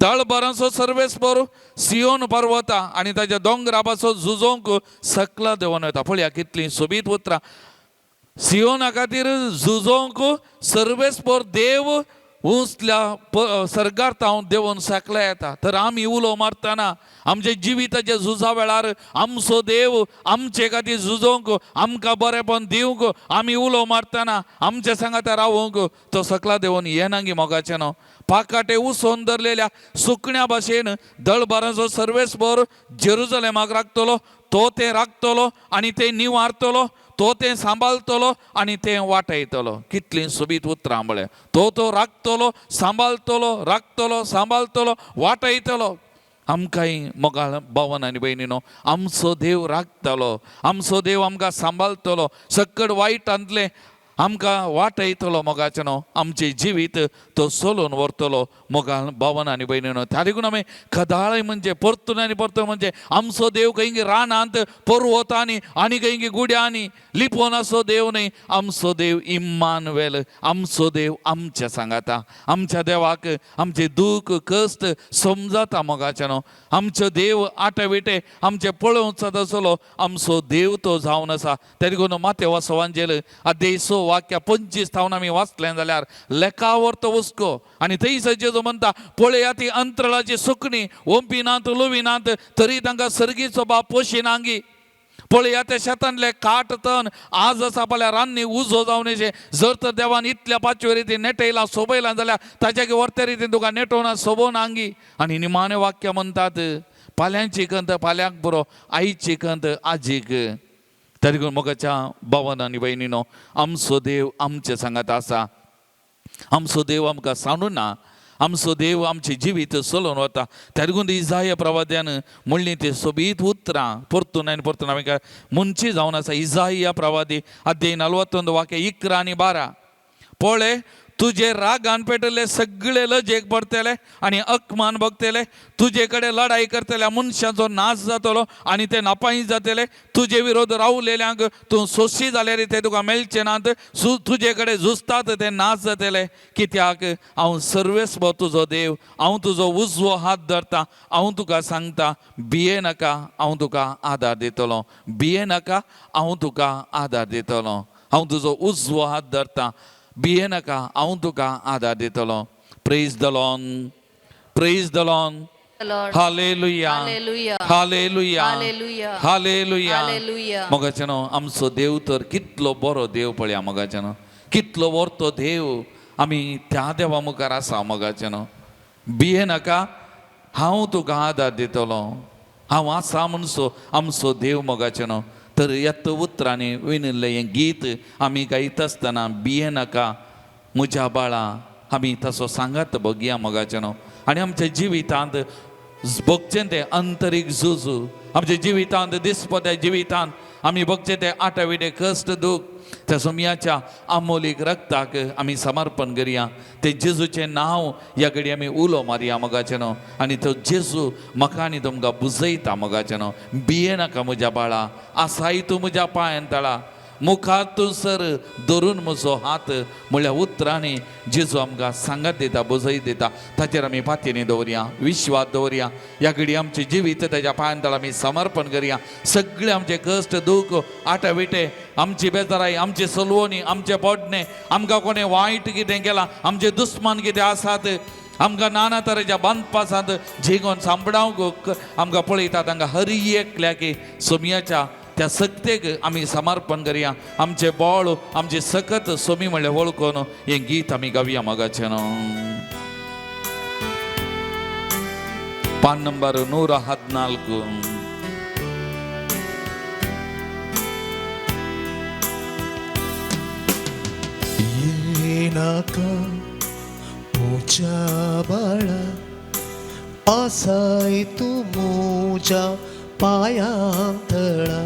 दळभरांचो सर्वेस बरो सियोन पर्वता आनी ताच्या दोंगरा पासो झुजोंक सकला देंवन वता. पळया कितलीं सोबीत उतरां. सियोना खातीर झुजोंक सर्वेस बोर देव उंचल्या सर्गार तावन देंवन सकला येता. तर आमी उलो मारतना आमच्या जिविताच्या झुजा वेळार आमचो देव आमचे खातीर झुजोंक, आमकां बरेंपण दिवंक आमी उलो मारतना आमच्या सांगाता रावोंक तो सकला देंवन येनागी मोगाचें न्हू. पाकाटे उसोन धरलेल्या सुकण्या भाशेन दळभराचो सर्वेस बोर जेरुजलेमाक राखतलो, तो तें राखतलो आनी तें निवारतलो, तो तें सांबाळतलो आनी तें वाटयतलो. कितलीं सोबीत उतरां म्हळ्यार, तो तो राखतलो, सांबाळतलो, राखतलो, सांबाळतलो, वाटयतलो. आमकांय मोगाळ भावन आनी भयणीनो, आमचो देव राखतलो, आमचो देव आमकां सांबाळतलो, सक्कड वायटांतलें आमकां वाटयतलो मोगाचें न्हू. आमचें जिवीत तो चलोवन व्हरतलो मोगाळ भावन आनी भयणीनो. त्या देखून आमी कदाळय म्हणजे परतून आनी परतून म्हणजे आमचो देव खंय रानांत पर्वतांनी आनी खंय गुड्यांनी लिपोवन आसो देव न्ही. आमचो देव इम्मानुएल, आमचो देव आमच्या सांगाता. आमच्या देवाक आमचें दूख कश्ट समजता मोगाचें न्हू. आमचो देव आटे विटे आमचें पळोवंक जाता आसलो आमचो देव तो जावन आसा. त्या देखून मातेवा सवांजेल अध्याय 6 वाक्य 25 थावन आमी वाचलें जाल्यार, लेखावर तो हुस्को आनी थंयसर जेजू म्हणटा, पळया ती अंतराळाची सुकणी, ओंपिनात लुविनात, तरी तांकां सर्गीचो बाप पोशिनांगी. पळया त्या शेतांतले काट तण आज आसा पळया रान्नी उजो जावन येशे. जर तर देवान इतल्या पाचवे रितीन नेटयलां सोबयलां जाल्यार ताच्या वरते रितीन तुका नेटोवना सोबोवना आंगी. आनी निमाणें वाक्य म्हणटात, पाल्यांची कंत पाल्यांक पुरो, आईची कंत आजीक. तरी मोगाच्या भावन आनी भयणीनो, आमचो देव आमचे सांगात आसा. आमचो देव आमकां सांडू ना. आमचो देव आमचें जिवीत चलोवन वता. त्या देखून इजाया प्रवाद्यान म्हणलीं ती सोबीत उतरां परतून आनी परतून आमी म्हणची जावन आसा. इजाया प्रवादी अध्याय 41 वाक्य 11 आनी 12, पळय तुजे रागान पेटले सगळे लजेक पडटले आनी अकमान बगतले. तुजे कडेन लढाई करतल्या मनशांचो नाश जातलो आनी ते नापाई जातले. तुजे विरोध रावलेल्यांक तूं सोशी जाल्यार ते तुका मेळचे नात. तुजे कडेन झुजतात ते नाश जातले. कित्याक हांव सर्वेस्व तुजो देव, हांव तुजो उजवो हात धरता, हांव तुका सांगता भिये नाका, हांव तुका आदार दितलो. भिये नाका, हांव तुका आदार दितलो. हांव तुजो उजवो हात धरता, भिये नाका, हांव तुका आदार दितलो. Praise the Lord, praise the Lord. Lord. Hallelujah, Hallelujah. Hallelujah, Hallelujah. Hallelujah. Hallelujah. मोगाचें न्हू, आमचो देव तर कितलो बरो देव पळया मोगाचें न्हू, कितलो व्हरतो देव. आमी त्या देवा मुखार आसा मोगाचें न्हू. भिये नाका, हांव तुका आदार दितलो, हांव आसा म्हणसो आमचो देव मोगाचें न्हू. तर येत उतरांनी विणिल्लें हें गीत आमी गायता आसतना भिये नाका म्हज्या बाळा, आमी तसो सांगात बगया मोगाचें न्हू. आनी आमच्या जिवितांत भोगचें तें अंतरीक झूज, आमच्या जिवितांत दिसपट्या जिवितांत आमी भोगचें तें आटाविटे कश्ट दूख त्या सोमयाच्या आमोलीक रक्ताक आमी समर्पण करया. ते जेजूचें नांव ह्या घडी आमी उलो मारया मोगाचें न्हू. आनी तो जेजू म्हाका आनी तुमकां बुजयता मोगाचें न्हू. भिये नाका म्हज्या बाळा, आसाय तूं म्हज्या पांयान तळा, मुखार तूं सर धरून म्हजो हात म्हळ्या उतरांनी जेजू आमकां सांगात दिता, बुजयत दिता. ताचेर आमी पातयेनी दवरया, विश्वास दवरया. ह्या घडी आमचें जिवीत ताच्या पांयान तळा आमी समर्पण करया. सगळे आमचे कश्ट दूख आटाविटे, आमची बेजाराय, आमची सलवणी, आमचे पोडणे, आमकां कोणें वायट कितें केलां, आमचे दुस्मान कितें आसात, आमकां नाना तरेच्या बांदपासांत झेगोन सांपडावंक आमकां पळयता, तांकां हर एकल्याक सोमयाच्या त्या सक्तेक आमी समर्पण करया. आमचें बळ, आमची सकत सोमी म्हणल्यार वळखून हें गीत आमी गावया मोगाचें न्हू. पान नंबर 114. नाका मुझ्या बाळा, आसाय तूं मुज्या पांयां तळा.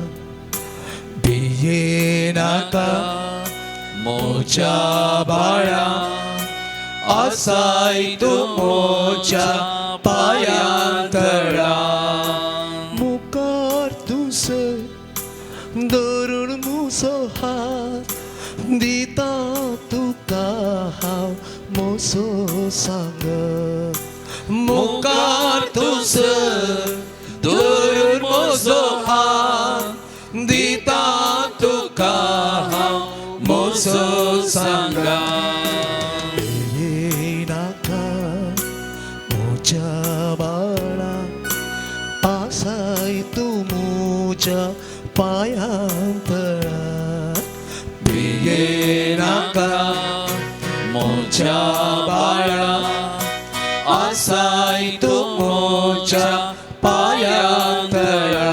भिये नाका मुझ्या बाळा, आसाय तूं मुज्या पांयां तळा. मुखार तूं सर धरून मुजो हात, दिता तुका हांव मोसो सांग. मुखार तूं सर धरून म्हजो हात, दिता तुका हांव मोसो सांगा. नाका म्हज्या बाळा, आसाय तूं म्हज्या पांयां तळा. भिये नाका म्हज्या बाळा, आसाय तूं म्हज्या पांयां तळा.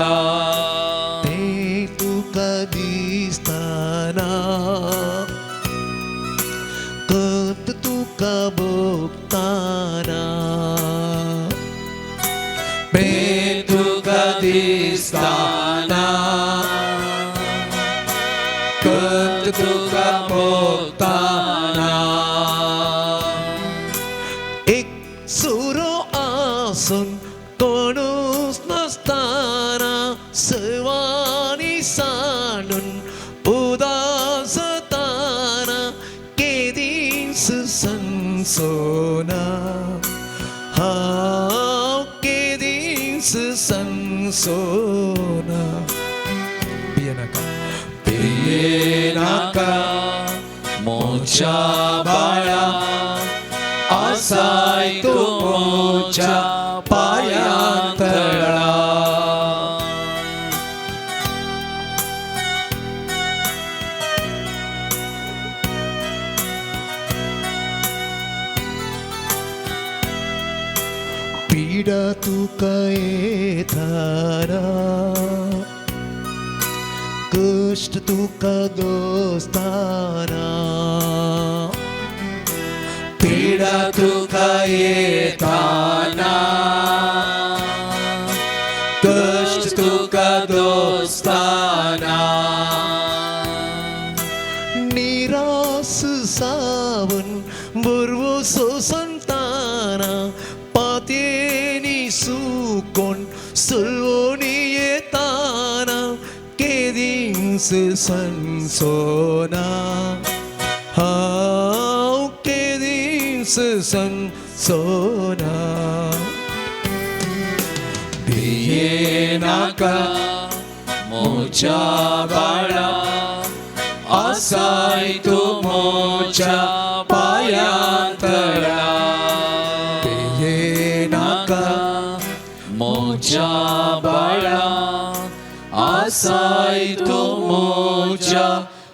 तें तुका दिसतना, कत तुका भोगताना, तें तुका दिसतना, कत तुका भोगताना. एक सुरो आसून कोणूच नासतना, सर्वांनी सांडून उदासताना, केदींच संसोना, हांव केदींच संसोना. भिये नाका, भिये नाका म्हज्या बाळा, आसाय तूं म्हज्या पांयां तळा. पिडा तुका येताना, कश्ट तुका दोस्ताना, पिडा तुका येताना, कश्ट तुका दोस्ताना, निरास जावन बरवसो संताना, पातयेनी सुकोन सलवणी येताना, केदींच संसोना, हांव केदींच संसोना. भिये नाका म्हज्या बाळा, आसाय तूं म्हज्या पांयां तळा. भिये नाका म्हज्या बाळा, आसाय तूं म्हज्या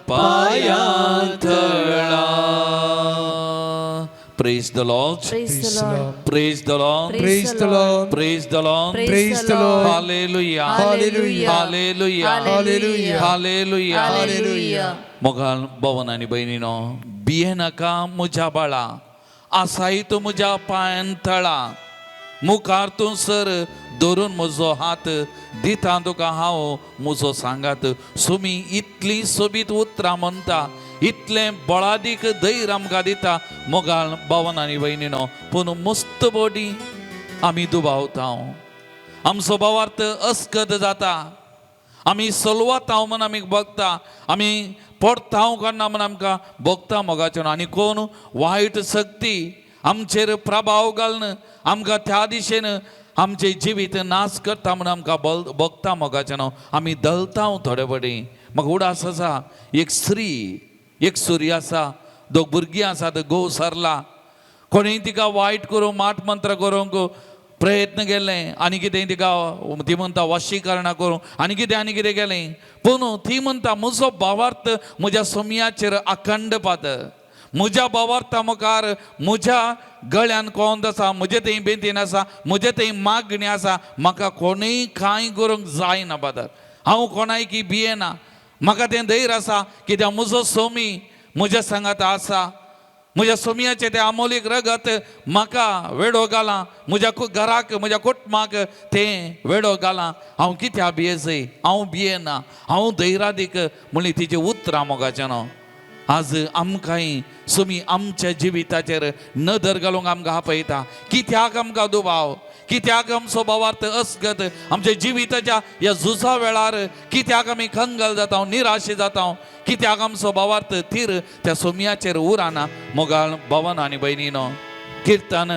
पांयां तळा. Praise the Lord. Praise the Lord. Praise the Lord. Praise the Lord. Praise the Lord. Praise the Lord. Hallelujah. Hallelujah. Hallelujah. Hallelujah. Hallelujah. Hallelujah. मोगाल भवन आनी भयणीनो, भिये नाका म्हज्या बाळा, आसाय तूं म्हज्या पांयान तळा. मुखार तूं सर धरून म्हजो हात दिता तुका हांव म्हजो सांगात. सुमी इतली सोबीत उतरां म्हणटा, इतलें बळादीक धैर्य आमकां दिता मोगाळ भावन आनी भयणीनो. पूण मस्त बोडी आमी दुबावता, आमचो भावार्थ अस्कत जाता, आमी सलवाता म्हण आमी बगता, आमी पडता कोणा म्हण आमकां भोगता मोगाचें. आनी कोण वायट शक्ती आमचेर प्रभाव घालून आमकां त्या दिशेन आमचें जिवीत नाश करता म्हण आमकां भोगता मोगाचें. आमी दलता थोडे फावटी. म्हाका उडास आसा, एक स्त्री एक सुरी आसा, दोग भुरगीं आसात, घोव सरला, कोणीय तिका वायट करूंक माट मंत्र करूंक प्रयत्न केले आनी कितें तिका ती म्हणटा वशीकरणां करूंक आनी कितें केलें. पूण ती म्हणटा म्हजो भावार्थ म्हज्या सोमयाचेर अखंड पात, म्हज्या भावार्था मुखार म्हज्या गळ्यान कोंद आसा, म्हजे थंय बेंतीन आसा, म्हजे थंय मागणी आसा, म्हाका कोणूय कांय करूंक जायना पादर, हांव कोणायकी भियेना, म्हाका तें धैर्य आसा कित्याक म्हजो सोमी म्हज्या सांगात आसा, म्हज्या सोमयाचें तें आमोलीक रगत म्हाका वेडो घालां, म्हज्या घराक म्हज्या कुटुंबाक तें वेडो घालां, हांव कित्याक भियेसय, हांव भियेना, हांव धैर्यादीक म्हणली तिची उतरां मोगाचें न्हू. आज आमकांय सोमी आमच्या जिविताचेर नदर घालूंक आमकां आपयता. कित्याक आमकां दुबाव, कित्याक आमचो भावार्थ अस्गत आमच्या जिविताच्या ह्या झुजा वेळार कित्याक आमी खंगल जाता, निराशे जाता, कित्याक आमचो भावार्थ थीर त्या सोमयाचेर उराना. मोगाळ भवन आनी भयणीनो, किर्तन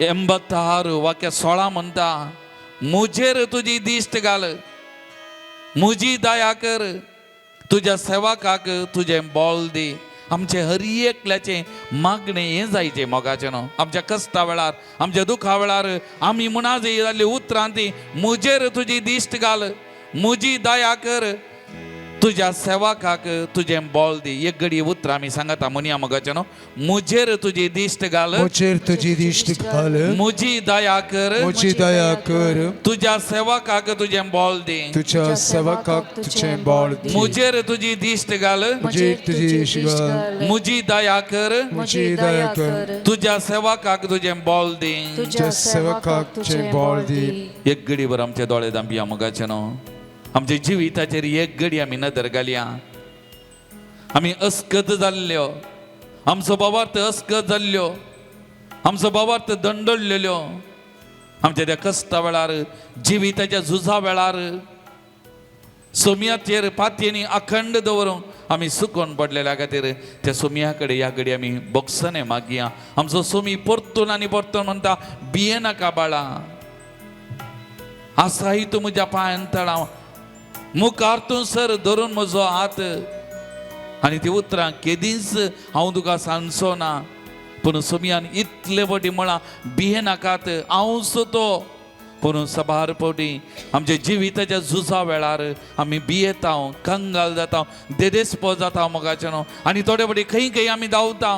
86 वाक्य 16 म्हणटा, म्हजेर तुजी दिश्ट घाल, म्हजी दया कर, तुज्या सेवकाक तुजें बळ दी. आमचें हर एकल्याचें मागणें हें जायचें मोगाचें न्हू. आमच्या कश्टा वेळार, आमच्या दुखा वेळार आमी म्हणा जाल्ली उतरां ती, म्हजेर तुजी दिश्ट घाल, म्हजी दया कर, तुज्या सेवकाक तुजें बळ दी. एक घडी उतरां आमी सांगता म्हणया मोगाचें न्हू, म्हजेर तुजी दिश्ट घाल, म्हजेर तुजी दिश्ट घाल, म्हजी दया कर, म्हजी दया कर, तुज्या सेवकाक तुजें बळ दी, तुज्या सेवकाक तुजें बळ दी, म्हजेर तुजी दिश्ट घाल, म्हजेर तुजी दिश्ट घाल, म्हजी दया कर, म्हजी दया कर, तुज्या सेवकाक तुजें बळ दी. तुज्या सेवकाक तुजें बळ दी. एक घडीभर आमचे दोळे धांपया मोगाचें न्हू. आमच्या जिविताचेर एक घडी आमी नदर घालया. आमी अस्कत जाल्ल्यो, आमचो भावार्थ अस्कत जाल्ल्यो, आमचो भावार्थ दंडडलेल्यो. आमच्या त्या कश्टा वेळार, जिविताच्या झुजा वेळार सोमयाचेर पातयेनी अखंड दवरूंक आमी सुकोवन पडलेल्या खातीर त्या सोमया कडेन ह्या घडी आमी बोगसणे मागया. आमचो सोमी परतून आनी परतून म्हणटा, भियेनाका बाळा, आसाय तूं म्हज्या पांयान तळाव, मुखार तूं सर धरून म्हजो हात. आनी ती उतरां केदींच हांव तुका सांगचो ना, पूण सोमयान इतले फावटी म्हळां, भियेनाकात, हांव सो तो. पूण सबार फावटी आमच्या जिविताच्या झुजा वेळार आमी भियेता, कंगाल जाता, देदेस्पो जाता मोगाचें न्हू. आनी थोडे फावटी खंय खंय आमी धांवता,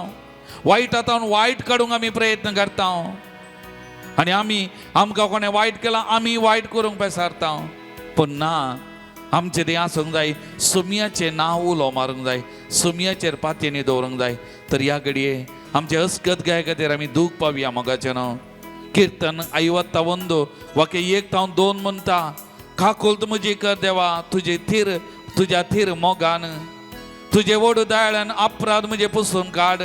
वायट आतां वायट काडूंक आमी प्रयत्न करता, आनी आमी आमकां कोणें वायट केलां आमी वायट करूंक पेसारता. पूण ना, आमचें तें आसूंक जाय, सोमयाचें नांव उलो मारूंक जाय, सोमयाचेर पातयेनी दवरूंक जाय. तर ह्या घडये आमचे अस्कत गाय खातीर आमी दूख पावया मोगाचें न्हू. किर्तन 51 वाक्य 1 ते 2 म्हणटा, काकुळट म्हजी कर देवा, तुजे थीर तुज्या थीर मोगान, तुजे व्हड दयाळान अपराध म्हजे पुसून काड,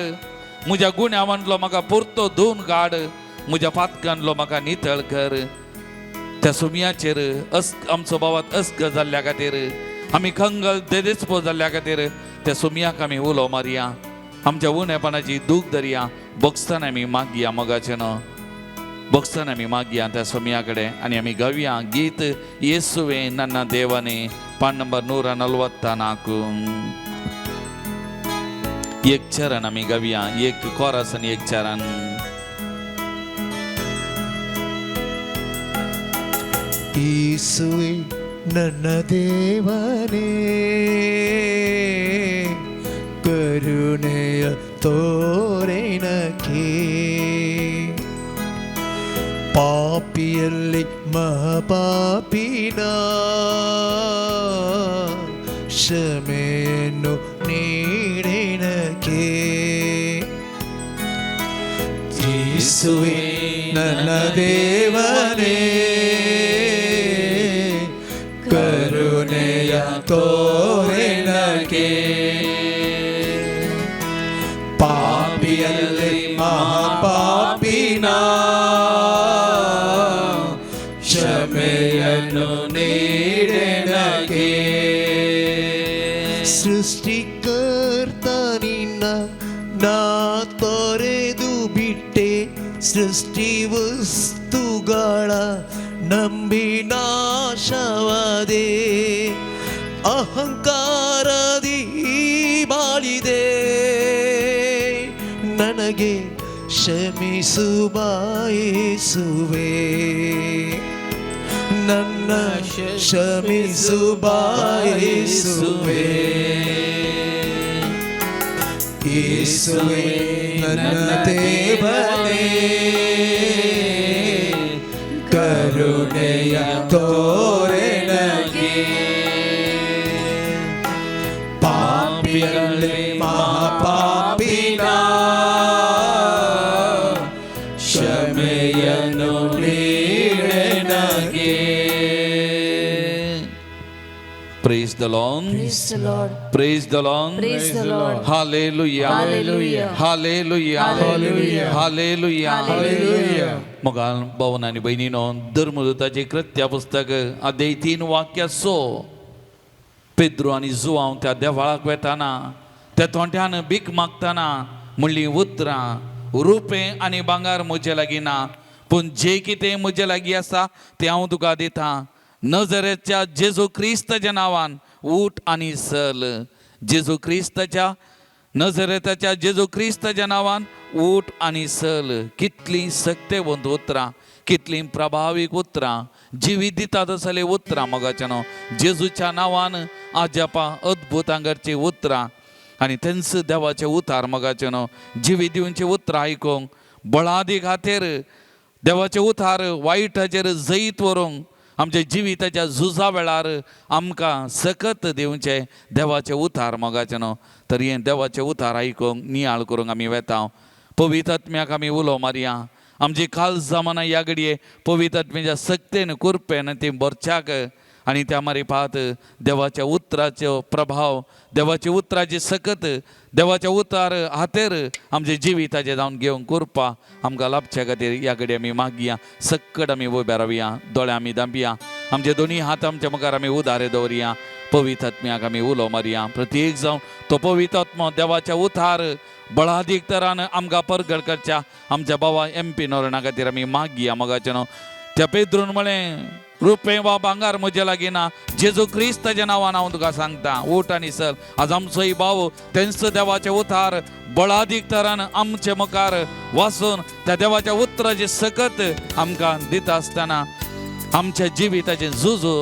म्हज्या गुन्यांवांतलो म्हाका पुरतो धुवन काड, म्हज्या पातकांतलो म्हाका नितळ कर. त्या सोमयाचेर आमचो भावात अस्क जाल्ल्या खातीर, आमी खंगल देदेस्पो जाल्ल्या खातीर त्या सोमयाक आमी उलो मारया, आमच्या उणेपणाची दूख धरया, बोगसताना आमी मागया मोगाचें न्हू, बोगसताना आमी मागया त्या सोमया कडेन. आनी आमी गावया गीत येसुवे नन्ना देवाने, पान नंबर 144. एक चरण आमी गावया, एक कोरस आनी एक चरण. ಯೇಸುವೆ ನನ್ನ ದೇವನೇ, ಕರುಣೆಯ ತೋರೆನಕ್ಕೆ, ಪಾಪಿಯಲ್ಲಿ ಮಹಾಪಾಪಿನ ಕ್ಷಮೆಯನ್ನು ನೀಡಿನಕ್ಕೆ. ಯೇಸುವೆ ನನ್ನ ದೇವನೇ ಕರುಣೆಯ ತೋರೆನಗೆ ಪಾಪಿಯಲ್ಲಿ ಮಹಾಪಾಪಿನ ಕ್ಷಮೆಯನ್ನು ನೀಡೆನಗೆ. ಸೃಷ್ಟಿಕರ್ತ ನಿನ್ನ ನಾ ತೊರೆದು ಬಿಟ್ಟೆ, ಸೃಷ್ಟಿ ವಸ್ತುಗಳ ನಂಬಿ ನಾಶವಾದೆ, ಅಹಂಕಾರದಿ ಬಾಳಿದೆ, ನನಗೆ ಕ್ಷಮಿಸು ಬಾಯಿಸುವೆ, ನನ್ನ ಕ್ಷಮಿಸು ಬಾಯಿಸುವೆ. ಯೇಸುವೆ ನನ್ನ ದೇವನೇ ಕರುಣೆಯ ತೋರೆನಗೆ ಪಾಪಿಯಲ್ಲಿ ಮಹಾಪಾಪಿನ ಕ್ಷಮೆಯನ್ನು ನೀಡೆನಗೆ. Praise the Lord. Praise the Lord. Praise the Lord. Praise the Lord. Hallelujah. Hallelujah. Hallelujah. Hallelujah. Hallelujah. Hallelujah. मोगाल भावन आनी भयणीनो धर्मदूताचे कृत्या पुस्तक अध्याय 3 वाक्य 6. पेद्रू आनी जुवांव त्या देवळाक वेताना त्या तोंड्यान भीक मागताना म्हणली उतरां, रुपें आनी भांगर म्हजे लागीं ना, पूण जें कितें म्हजे लागीं आसा तें हांव तुका दितां. नजरेच्या जेजू क्रिस्ताच्या नांवान उठ आनी चल. जेजू क्रिस्ताच्या नजरेताच्या जेजू क्रिस्ताच्या नांवान उठ आनी चल. कितलीं सक्तेवंत उतरां, कितलीं प्रभावीक उतरां, जिवीत दिता तसलीं उतरां मोगाच्यानो. जेजूच्या नांवान आजापा अद्भुतां करचीं उतरां आनी तेंच देवाचें उतार मोगाच्यानो. जिवीत दिवचीं उतरां आयकूंक बळादी खातीर देवाचें उतार वायटाचेर जैत व्हरूंक आमच्या जिविताच्या झुजा वेळार आमकां सकत दिवचें देवाचें उतार मोगाचें न्हू. तर हें देवाचें उतार आयकूंक नियाळ करूंक आमी वेता. पवित्र आत्म्याक आमी उलो मारया. आमची काळजां मनां ह्या घडये पवित्र आत्म्याच्या सक्तेन कुरपेन ती भरच्याक आनी त्या मारिफात देवाच्या उतराचो प्रभाव, देवाच्या उतराची सकत, देवाच्या उतार हातेर आमच्या जिविताचें जावन घेवंक कृपा आमकां लाभच्या खातीर ह्या घडये आमी मागया. सक्कड आमी उबे रावया, दोळे आमी धांपया, आमचे दोनी हात आमच्या मुखार आमी उदारे दवरया. पवित्र आत्म्याक आमी उलो मारया. प्रत्येक जावन तो पवित्र आत्मो देवाच्या उतार बळादीक तरान आमकां परगट करच्या आमच्या बाबा एम पी नोरणा खातीर आमी मागया. मोगाचें न्हू. त्या पेद्रून म्हळें, रुपें वा भांगार म्हजे लागीं ना, जेजू क्रिस्ताच्या नांवान हांव तुका सांगता, उठ आनी चल. आज आमचोय भाव तेंचो देवाचें उतार बळादीक तरान आमचे मुखार वाचून त्या देवाच्या उतराचें सकत आमकां दिता आसतना आमच्या जिविताचें झुजू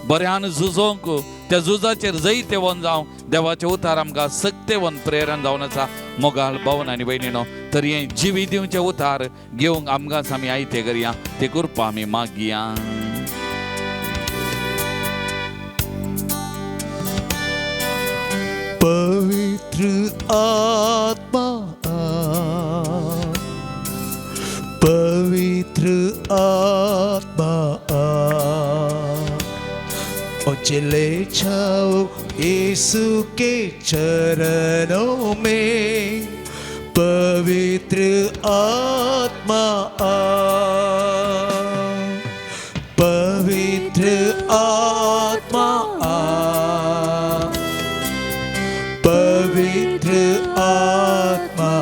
बऱ्यान झुजोवंक त्या झुजाचेर जैतेवन जावं देवाचें उतार आमकां सक्तेवन प्रेरण जावन आसा. मोगाळ भावन आनी भयणीनो, तर हें जिवीत दिवचें उतार घेवंक आमकां आमी आयतें करया, ते कृपा आमी मागया. पवित्र आत्मा पवित्र आत्मा मुझे ले जाओ यीशु के चरणों में. पवित्र आत्मा पवित्र आत्मा पवित्र आत्मा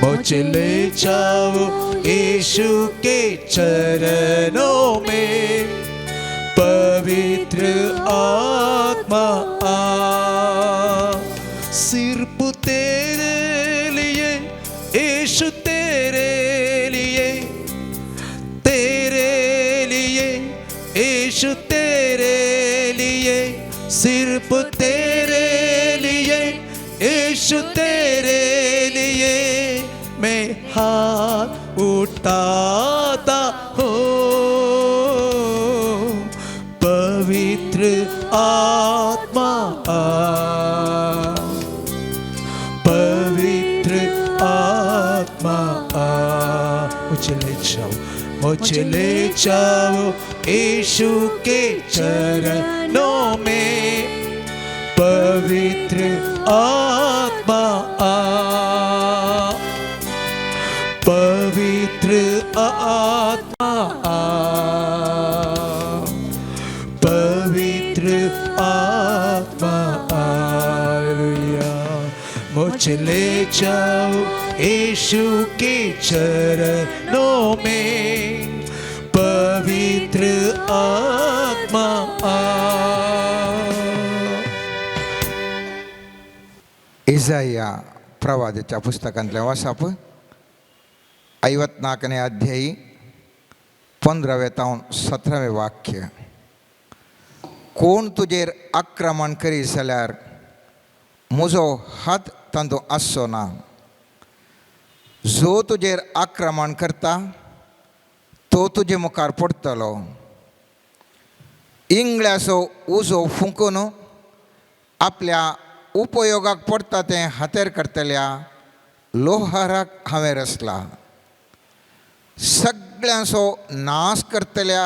मुझे ले जाओ यीशु के चरणों में. पवित्र आत्मा सिर्फ तेरे लिए यीशु तेरे लिए, तेरे लिए यीशु तेरे लिए, सिर्फ तेरे लिए यीशु तेरे लिए मैं हाथ उठाता हूँ. पवित्र आत्मा पवित्र आत्मा. मुझे ले जाओ यीशु के चरणों में। पवित्र आत्मा आ, पवित्र आत्मा आ, पवित्र आत्मा हालेलुया। मुझे ले जाओ यीशु के चरणों में, पवित्र आत्मा आ। इजाया प्रवादाच्या पुस्तकांतलें वाचप 54 अध्यायी 15 तावन 17 वाक्य। कोण तुजेर आक्रमण करी जाल्यार म्हजो हात तांतूं आसचो ना, जो तुजेर आक्रमण करता तो तुजे मुखार पडटलो। इंगळ्याचो उजो फुंकून आपल्या उपयोगाक पडटा तें हातेर करतल्या लोहाराक हांवें रचला। सगळ्यांचो नाश करतल्या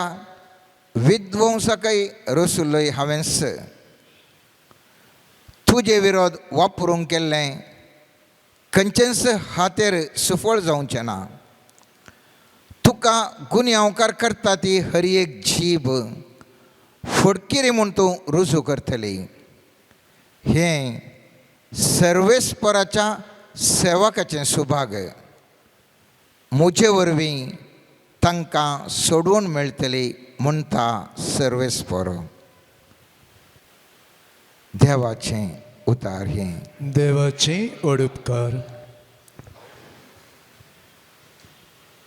विध्वंसकय रसुल्लय हांवेंच। तुजे विरोध वापरूंक केल्लें खंयचेंच हातेर सुफळ जावचें ना। तुका गुन्यांवकार करता ती हर एक जीब फडकिरी म्हूण तूं रुजू करतली। हें सर्वेस्पराच्या सेवकाचें सुभाग, म्हजे वरवीं तांकां सोडून मेळटली म्हणटा सर्वेस्पर। देवाचें उतार हें। देवाचे ओडुपकार।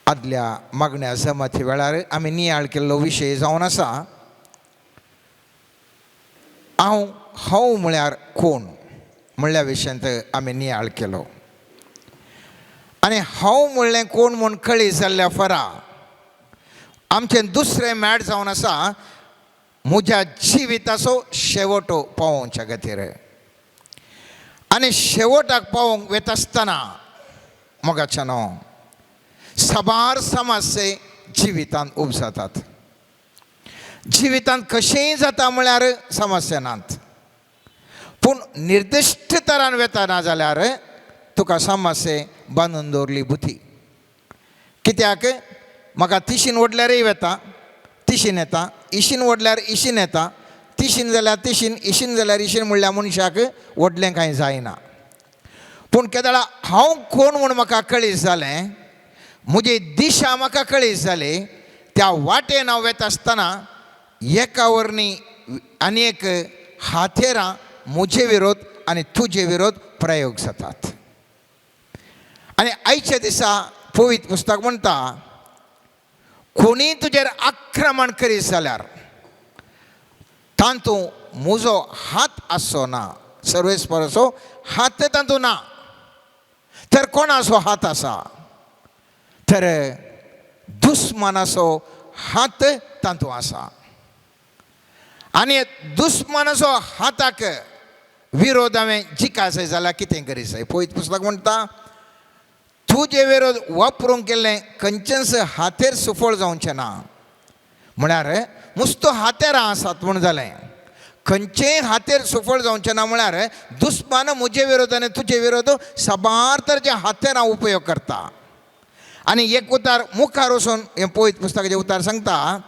आदल्या मागण्या जमाती वेळार आमी नियाळ केल्लो विशय जावन आसा, हांव हांव म्हळ्यार कोण म्हणल्या विशयांत आमी नियाळ केलो। आनी हांव म्हणलें कोण म्हूण कळी जाल्ल्या फरा आमचें दुसरें मॅट जावन आसा म्हज्या जिविताचो शेवटो पावोवच्या खातीर। आनी शेवटाक पावोवंक वता आसतना मोगाच्या न्हू साबार समस्ये जिवितांत उपजातात। जिवितांत कशेंय जाता म्हळ्यार समस्या नात, पूण निर्दिश्ट तरान वता ना जाल्यार तुका समस्ये बांदून दवरली बुद्धी। कित्याक म्हाका तिशीन ओडल्यारय वता, तिशीन येता, इशीन ओडल्यार इशीन येता, तिशीन जाल्यार तिशीन, इशीन जाल्यार इशीन म्हणल्यार मनशाक व्हडलें कांय जायना। पूण केदळा हांव कोण म्हूण म्हाका कळीत जालें, म्हजी दिशा म्हाका कळीत जाली, त्या वाटेन हांव वता आसतना एका वरणी आनी एक हातेरां म्हजे विरोध आनी तुजे विरोध प्रयोग जातात। आनी आयच्या दिसा पवित्र पुस्तक म्हणटा, कोणी तुजेर आक्रमण करीत जाल्यार तातूंत म्हजो हात आसचो ना, सर्वेस्पराचो हात तातूंत ना, तर कोणाचो हात आसा? तर दुस्मानाचो हात तातूंत आसा। आनी दुस्मानाचो हाताक विरोध हांवें जिखायचो जाल्यार कितें करीत जाय? पवित्र पुस्तक म्हणटा, तुजे विरोध वापरूंक केल्लें खंयचेंच हातेर सुफळ जावचें ना। म्हळ्यार मुस्तो हातेरां आसात म्हूण जालें, खंयचेय हातेर सुफळ जावचें ना म्हळ्यार दुस्मान म्हजे विरोध आनी तुजे विरोध साबार तरेचे हातेरां उपयोग करता। आनी एक उतार मुखार वचून हें पवित्र पुस्तकाचें उतार सांगता,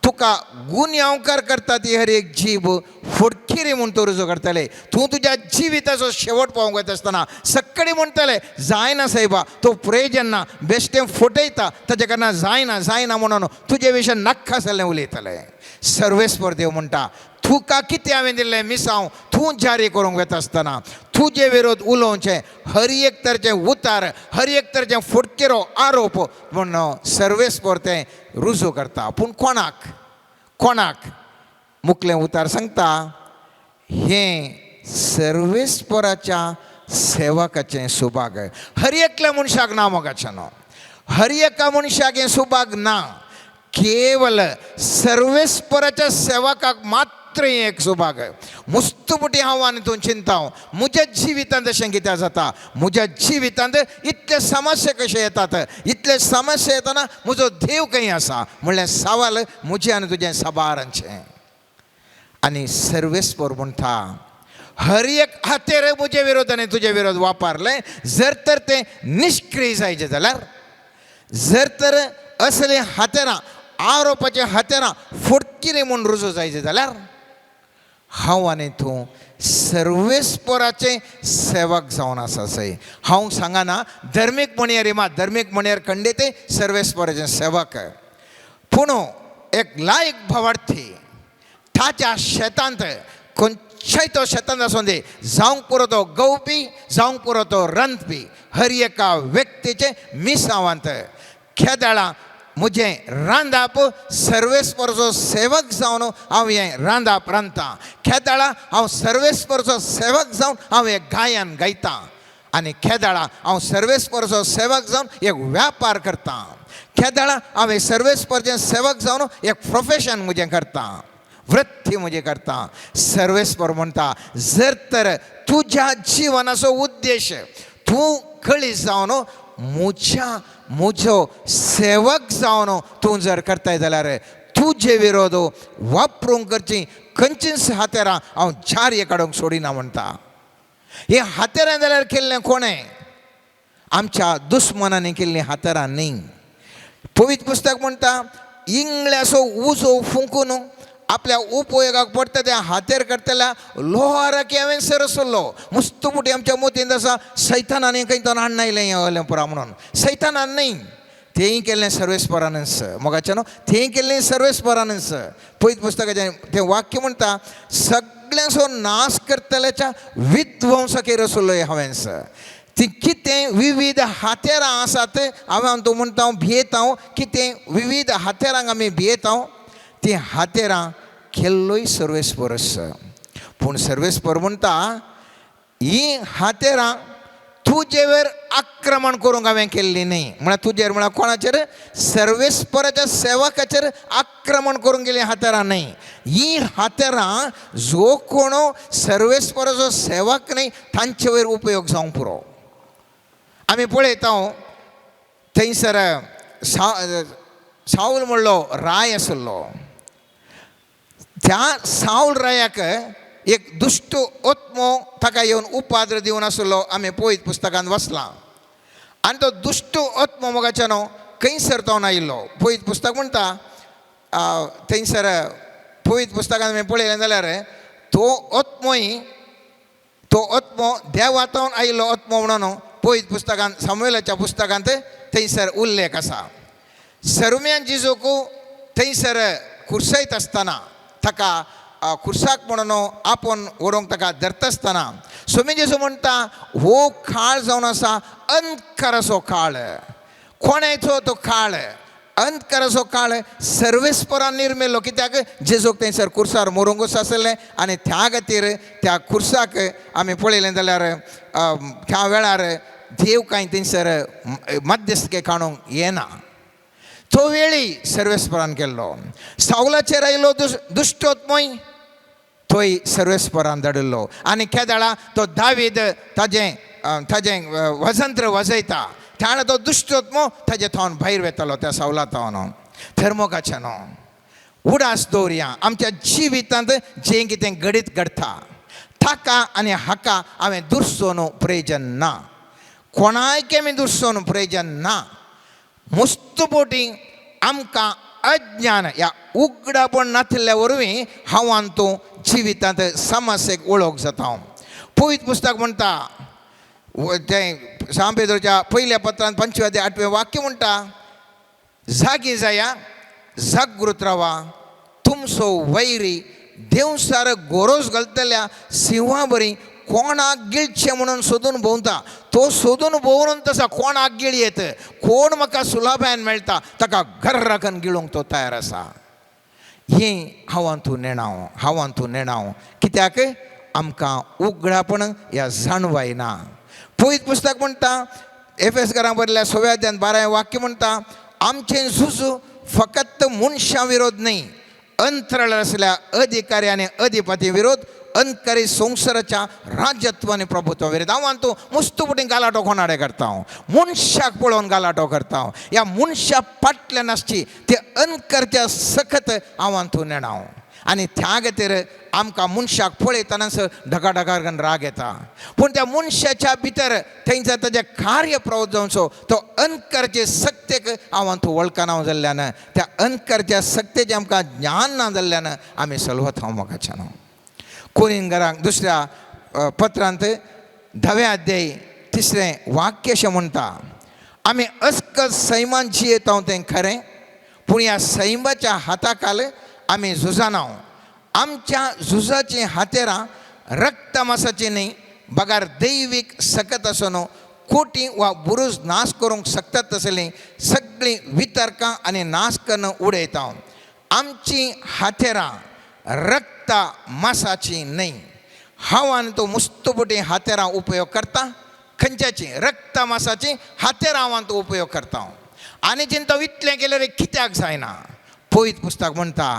तुका गुन्यांवकार करता ती हर एक जीब फडकिरी म्हूण तूं रुजू करतले। तूं तुज्या जिविताचो शेवट पावोवंक वता आसतना सक्कडी म्हणटले जायना सायबा, तो प्रयोजन ना, बेश्टें फटयता, ताजे कारणान जायना जायना म्हणून तुजे विशय नाका जाल्लें उलयतले। सर्वेस्पर देव म्हणटा, तुका कितें हांवें दिल्लें मिसांव तूं जारी करूंक वता आसतना तुजे विरोध उलोवचें हर एक तरेचें उतार, हर एक तरेचें फटकिरो आरोप म्हूण सर्वेस्पर तें रुजू करता। पूण कोणाक कोणाक मुखलें उतार सांगता, हें सर्वेस्पराच्या सेवकाचें सुभाग। हर एकल्या मनशाक ना मोगाचें न्हू, हर एका मनशाक हें सुभाग ना, केवल सर्वेस्पराच्या सेवकाक मात्र मात्र एक सुभाग. मुस्तुपुटी हांव आनी तूं चिंता, म्हज्या जिवितांत अशें कित्याक जाता, म्हज्या जिवितांत इतले समस्या कशे येतात, इतले समस्या येतना म्हजो देव खंय आसा म्हणल्यार सवाल म्हजें आनी तुजें साबारांचें. आनी सर्वेस्पर म्हणटा हर एक हातेर म्हजे विरोध आनी तुजे विरोध वापरले जर तर ते निश्क्रीय जायचे जाल्यार, जर तर असले हातेरां आरोपाचे हातेरां फुटकिरे म्हूण रुजू जायचे जाल्यार हांव आनी तूं सर्वेस्पराचे सेवक जावन आसा सय. हांव सांगना धर्मीक म्हणयार मात, धर्मीक म्हणयार खंडीत सर्वेस्पराचे सेवक, पूण एक लायक भावार्थी ताच्या शेतांत खंयच्याय तो शेतांत आसूं दी, जावंक पुरो तो गवपी, जावंक पुरो तो रांदपी, हर एका व्यक्तीचें मिसावांत खेदाळा म्हजें रांदप सर्वेस्परचो सेवक जावन हांव हें रांदप रांदतां, खेदाळा हांव सर्वेस्परचो सेवक जावन हांव हें गायन गायतां, आनी खेदाळा हांव सर्वेस्परचो सेवक जावन एक व्यापार करतां, खेदाळा हांव एक सर्वेस्परचें सेवक जावन एक प्रोफेशन म्हजें करतां, वृत्ती म्हजें करता. सर्वेस्पर म्हणटा जर तर तुज्या जिवनाचो उद्देश तूं कळी जावन म्हज्या म्हजो सेवक जावन तूं जर करताय जाल्यार तुजे विरोध वापरूंक करची खंयचीच हातेरां हांव चार काडूंक सोडिना म्हणटा. हे हातेरां जाल्यार केल्लें कोणें? आमच्या दुस्मनांनी केल्लीं हातेरां न्ही. पवित्र पुस्तक म्हणटा इंगळ्याचो उजो फुंकून आपल्या उपयोगाक पडटा त्या हातेर करतल्या लोहाराक हांवें सरसल्लो. मुस्तुपुटी आमच्या मोतींत आसा सैतानान खंय तो हाडून आयलें हें अहलें पुरा म्हणून. सैतानान न्ही, तेंय केल्लें सर्वेस्परानच. मोगाचें न्हू, तेंय केल्लें सर्वेस्परानच. पयत पुस्तकाचें तें वाक्य म्हणटा सगळ्यांचो नाश करतल्याच्या विध्वंसाचेर आसलो हांवें. ती कितें विविध हातेरां आसात हांवें तूं म्हणटा हांव भियेता, कितें विविध हातेरांक आमी भियेता, ती हातेरां केल्लोय सर्वेस्परस. पूण सर्वेस्पर म्हणटा ही हातेरां तुजेर आक्रमण करूंक हांवें केल्ली न्ही. म्हळ्यार तुजेर म्हळ्यार कोणाचेर? सर्वेस्पराच्या सेवकाचेर आक्रमण करूंक गेली हातेरां न्ही. ही हातेरां जो कोण सर्वेस्पराचो सेवक न्ही तांचे वयर उपयोग जावंक पुरो. आमी पळयता थंयसर सावल म्हणलो राय आसलो, त्या सावल रायाक एक दुश्ट आत्मो ताका येवन उपाद्र दिवन आसलो आमी पळयत पुस्तकांत वसलां. आनी तो दुश्ट आत्मो मोगाच्या न्हू खंयसर तो आयिल्लो पळयत पुस्तक म्हणटा थंयसर पळयत पुस्तकांत आमी पळयलें जाल्यार तो आत्मोय तो आत्मो देवातावन आयिल्लो आत्मो म्हणून पळयत पुस्तकांत सामुएलाच्या पुस्तकांत थंयसर उल्लेख आसा. सर्म्यान जिजूक थंयसर खुर्सयत आसतना ताका खुर्साक म्हणून आपोवन व्हरूंक ताका धरता आसतना स्वामी जेजू म्हणटा हो काळ जावन आसा अंधकाराचो काळ. कोणाचो तो काळ? अंधकाराचो काळ सर्वेस्परान निर्मेल्लो. कित्याक? जेजूक थंयसर खुर्सार मरूंकूच आसलें आनी त्या खातीर त्या खुर्साक आमी पळयलें जाल्यार त्या वेळार देव कांय थंयसर मध्यस्थके काडूंक येना. तो वेळी सर्वेस्परान केल्लो. सावलाचेर आयलो दुश्टोत्मय थंय सर्वेस्परान धाडिल्लो. आनी केदाळा तो दावीद ताजें ताजें वजंत्र वाजयता त्या तो दुश्टोत्मो ताजे थावन भायर वेतालो त्या सावला थावन. थर्मोगाचें न्हू उडास दवरया आमच्या जिवितांत जें कितें घडीत घडटा ताका आनी हाका हांवें दुरसोन प्रयोजन ना, कोणायक आमी दुरसोन प्रयोजन ना. मुस्तपोटी आमकां अज्ञान ह्या उगडापण नाशिल्ल्या वरवीं हांव आनी तूं जिवितांत समस्येक वळख जाता. पवित्र पुस्तक म्हणटा तें सांत पेद्रोच्या पयल्या पत्रांत 5व्या ते 8वें वाक्य म्हणटा जागी जाया जागृत रावा, तुमचो वैरी देवसार गोरोज घालतल्या सिंहा बरी कोणाक गिळचें म्हणून सोदून भोंवता. तो सोदून भोंवून तसा कोणाक गिळयेत, कोण म्हाका सुलभायन मेळटा ताका गर्राकन गिळूंक तो तयार आसा. हें हांव तूं नेणाव, हांव तूं नेणाव. कित्याक? आमकां उगडापण ह्या जाणवाय ना. पवित्र पुस्तक म्हणटा एफएस घरां बरयल्या 6व्या अध्यायांत 12वें वाक्य म्हणटा आमचें झूज फकत मनशां विरोध न्ही, अंतराळ आसल्या अधिकारी आनी अधिपती विरोध अंतकारी संवसाराच्या राज्यत्व आनी प्रभुत्व विरोध. हांव तूं मुस्तुपुटी गालाटो कोणाडे करता, मनशाक पळोवन गालाटो करता. ह्या मनशा फाटल्यान आसची ते अंतकरच्या सखत हांव तूं नेणाव आनी त्या खातीर आमकां मनशाक पळयतनाच ढगाढगार राग येता. पूण त्या मनशाच्या भितर थंयसर ताजें कार्य प्रवृत्त जावचो तो अंतकरचे सक्तेक हांव तूं वळखना जाल्ल्यान, त्या अंतकरच्या सक्तेचें आमकां ज्ञान ना जाल्ल्यान आमी सलवत हांव मोगाच्यान. कोरिंगरांक दुसऱ्या पत्रांत 10व्या अध्याय 3रें वाक्य अशें म्हणटा, आमी अस्कत सैमान जियेता तें खरें, पूण ह्या सैमाच्या हाताखाल आमी झुजाना. आमच्या झुजाचीं हातेरां रक्तमासाची न्ही, बगार दैवीक सकत आसून कोटी वा बुरुज नाश करूंक शकतात तसलीं सगळीं वितर्कां आनी नाश करून उडयता. आमचीं हातेरां रक्ता मासाची न्ही. हांव आनी तूं मुस्तुपुटी हातेरां उपयोग करता. खंयच्याची रक्ता मासाची हातेरां हांव आनी तूं उपयोग करता. आनी चिंता इतलें केल्यार कित्याक जायना. पवित्र पुस्तक म्हणटा,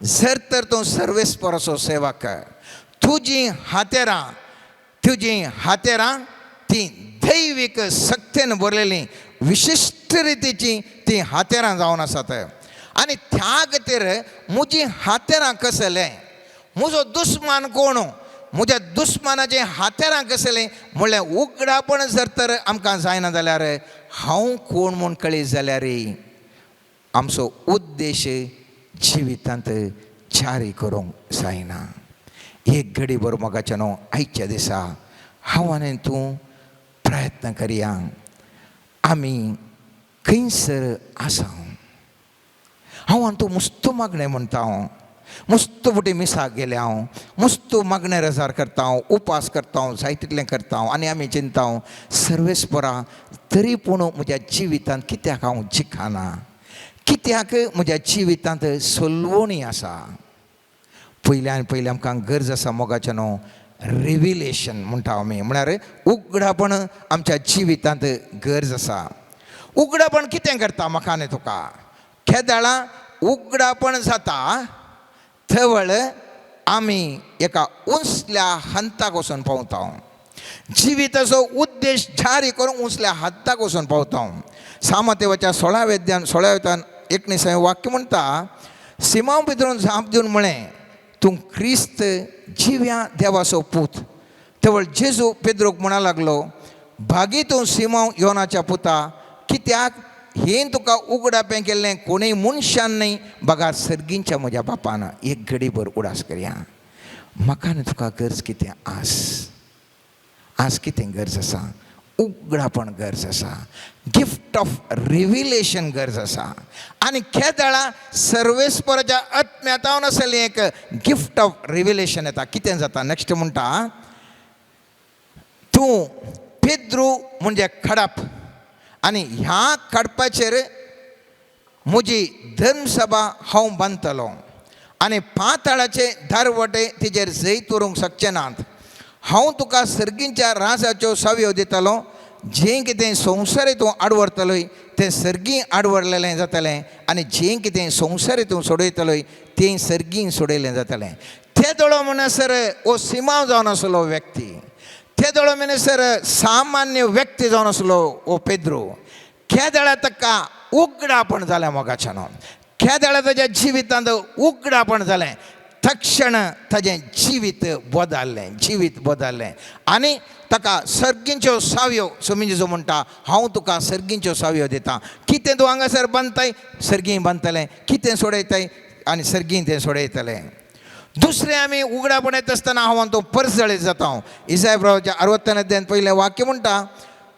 जर तर तूं सर्वेस्पराचो सेवक, तुजी हातेरां तुजी हातेरां ती दैवीक सक्तेन भरलेली विशिश्ट रितीची ती हातेरां जावन आसात. आनी त्या खातीर म्हजी हातेरां कसलें, म्हजो दुस्मान कोण, म्हज्या दुस्मानाचें हातेरां कसलें म्हणल्यार उगडापण जर तर आमकां जायना जाल्यार हांव कोण म्हूण कळीत जाल्यार आमचो उद्देश जिवितांत जारी करूंक जायना. एक घडी बरो मोगाचें न्हू आयच्या दिसा हांव आनी तूं प्रयत्न करया. आमी खंयसर आसा. हांव आनी तूं मुस्तू मागणें म्हणटा, हांव मुस्तू फुटी मिसाक गेले, हांव मुस्तू मागणें रजार करता, हांव उपास करता, हांव जाय तितलें करता. हांव आनी आमी चिंता हांव सर्वेस्परा तरी पूण म्हज्या जिवितांत कित्याक हांव जिखना, कित्याक म्हज्या जिवितांत सलवणी आसा. पयल्यान पयलीं आमकां गरज आसा मोगाचें न्हू रिविलेशन म्हणटा आमी, म्हळ्यार उगडापण आमच्या जिवितांत गरज आसा. उगडापण कितें करता म्हाका आनी तुका? केदळां उगडापण जाता थवळ आमी एका उंचल्या हंताक वचून पावता. जिविताचो उद्देश जारी करून उंचल्या हंताक वचून पावता. सामतेवाच्या 16व्या अध्यायान 16व्या 19वें वाक्य म्हणटा, सिमांव पेद्रून जाप दिवन म्हळें, तूं क्रिस्त जिव्या देवाचो पूत. तेवळ जेजू पेद्रूक म्हणा लागलो, भागी तूं सिमांव योनाच्या पुता, कित्याक हें तुका उगडापें केल्लें कोणूय मनशान न्हय बगार सर्गींच्या म्हज्या बापान. एक घडीभर उडास करया. म्हाका आनी तुका गरज कितें आस? आज कितें गरज आसा? उगडापण गरज आसा, गिफ्ट ऑफ रिविलेशन गरज आसा. आनी केदळा सर्वेस्पराच्या आत्म्यातावन आसलें एक गिफ्ट ऑफ रिविलेशन येता. कितें जाता नेक्स्ट म्हणटा, तूं पेद्रू म्हणजे खडप आनी ह्या खडपाचेर म्हजी धर्मसभा हांव बांदतलो आनी पाताळाचे दारवटे तिजेर जैत व्हरूंक शकचे नात. हांव तुका सर्गींच्या राजाच्यो सावयो दितलो. जें कितें संवसारी तूं आडवरतलोय तें सर्गी आडवरलेलें जातलें आनी जें कितें संवसारी तूं सोडयतलोय तें सर्गी सोडयलें जातलें. ते दोळो म्हणसर हो सिमांव जावन आसलो व्यक्ती, ते दोळो म्हणसर सामान्य व्यक्ती जावन आसलो हो पेद्रो. केदळा ताका उगडापण जालें मोगाच्यान, केदळा ताच्या जिवितांत उगडापण जालें, तक्षण ताजें जिवीत बदल्लें, जिवीत बदल्लें आनी ताका सर्गींच्यो सावयो. सोमिंजो म्हणटा, हांव तुका सर्गींच्यो सावयो दिता. कितें तूं हांगासर बांदताय सर्गीं बांदतलें, कितें सोडयताय आनी सर्गीं तें सोडयतलें. दुसरें आमी उगडापण येता आसतना हांव तो परजळीत जाता. इसाय प्रभूच्या 60 अध्यायान पयलें वाक्य म्हणटा,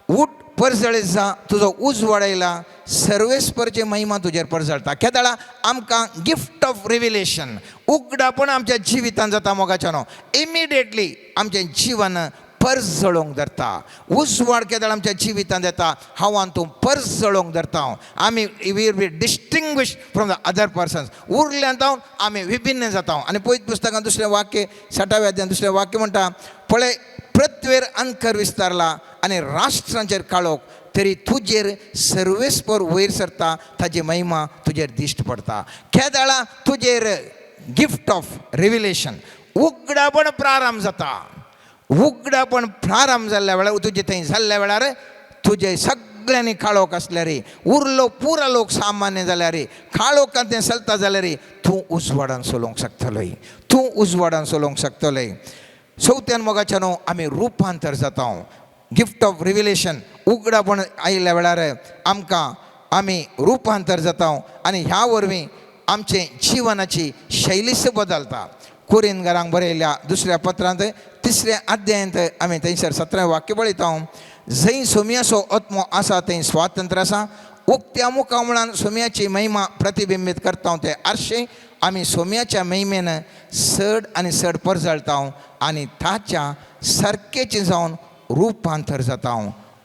उठ परजळीत जा, तुजो उजवाड आयला, सर्वेस्परची महिमा तुजेर परजळटा. केदळा आमकां गिफ्ट ऑफ रिविलेशन उगडापण आमच्या जिवितांत जाता मोगाच्यानो, इमिडिएटली आमचें जिवन परजळोवंक धरता. उजवाड केदळ आमच्या जिवितांत येता, हांव आनी तूं परजळोवंक धरता. आमी we be distinguish from the other persons. उरल्यान जावन आमी विभिन्न जाता. आनी पयत पुस्तकांत दुसरें वाक्य 60व्या अध्यायान दुसरें वाक्य म्हणटा, पळय पृथ्वेर अंकर विस्तारला आनी राष्ट्रांचेर काळोख, तरी तुजेर सर्वेस्पर वयर सरता, ताजी महिमा तुजेर दिश्ट पडटा. केदळा तुजेर गिफ्ट ऑफ रिविलेशन, उगडापण प्रारंभ जाता. उगडापण प्रारंभ जाल्ल्या वेळार, तुजे थंय जाल्ल्या वेळार तुजे सगळ्यांनी काळोख आसल्यार, उरलो पुरा लोक सामान्य जाल्यार, काळोखांत तें चलता जाल्यार तूं उजवाडान चलोवंक शकतलोय, तूं उजवाडान चलोवंक शकतलोय. चवथ्यान मोगाच्या न्हू आमी रुपांतर जाता. गिफ्ट ऑफ रिविलेशन, उगडापण आयिल्ल्या वेळार आमकां आमी रुपांतर जाता आनी ह्या वरवीं आमचे जिवनाची शैलीच बदलता. कोरिनगरांक बरयल्ल्या दुसऱ्या पत्रांत तिसऱ्या अध्यायांत आमी थंयसर 17 वाक्य पळयता. जंय सोम्याचो आत्मो आसा थंय स्वातंत्र्य आसा. उक्त्या मुखामळान सोम्याची महिमा प्रतिबिंबीत करता ते आरशे आमी सोम्याच्या महिमेन चड आनी चड परजळता आनी ताच्या सारकेचें जावन रुपांतर जाता.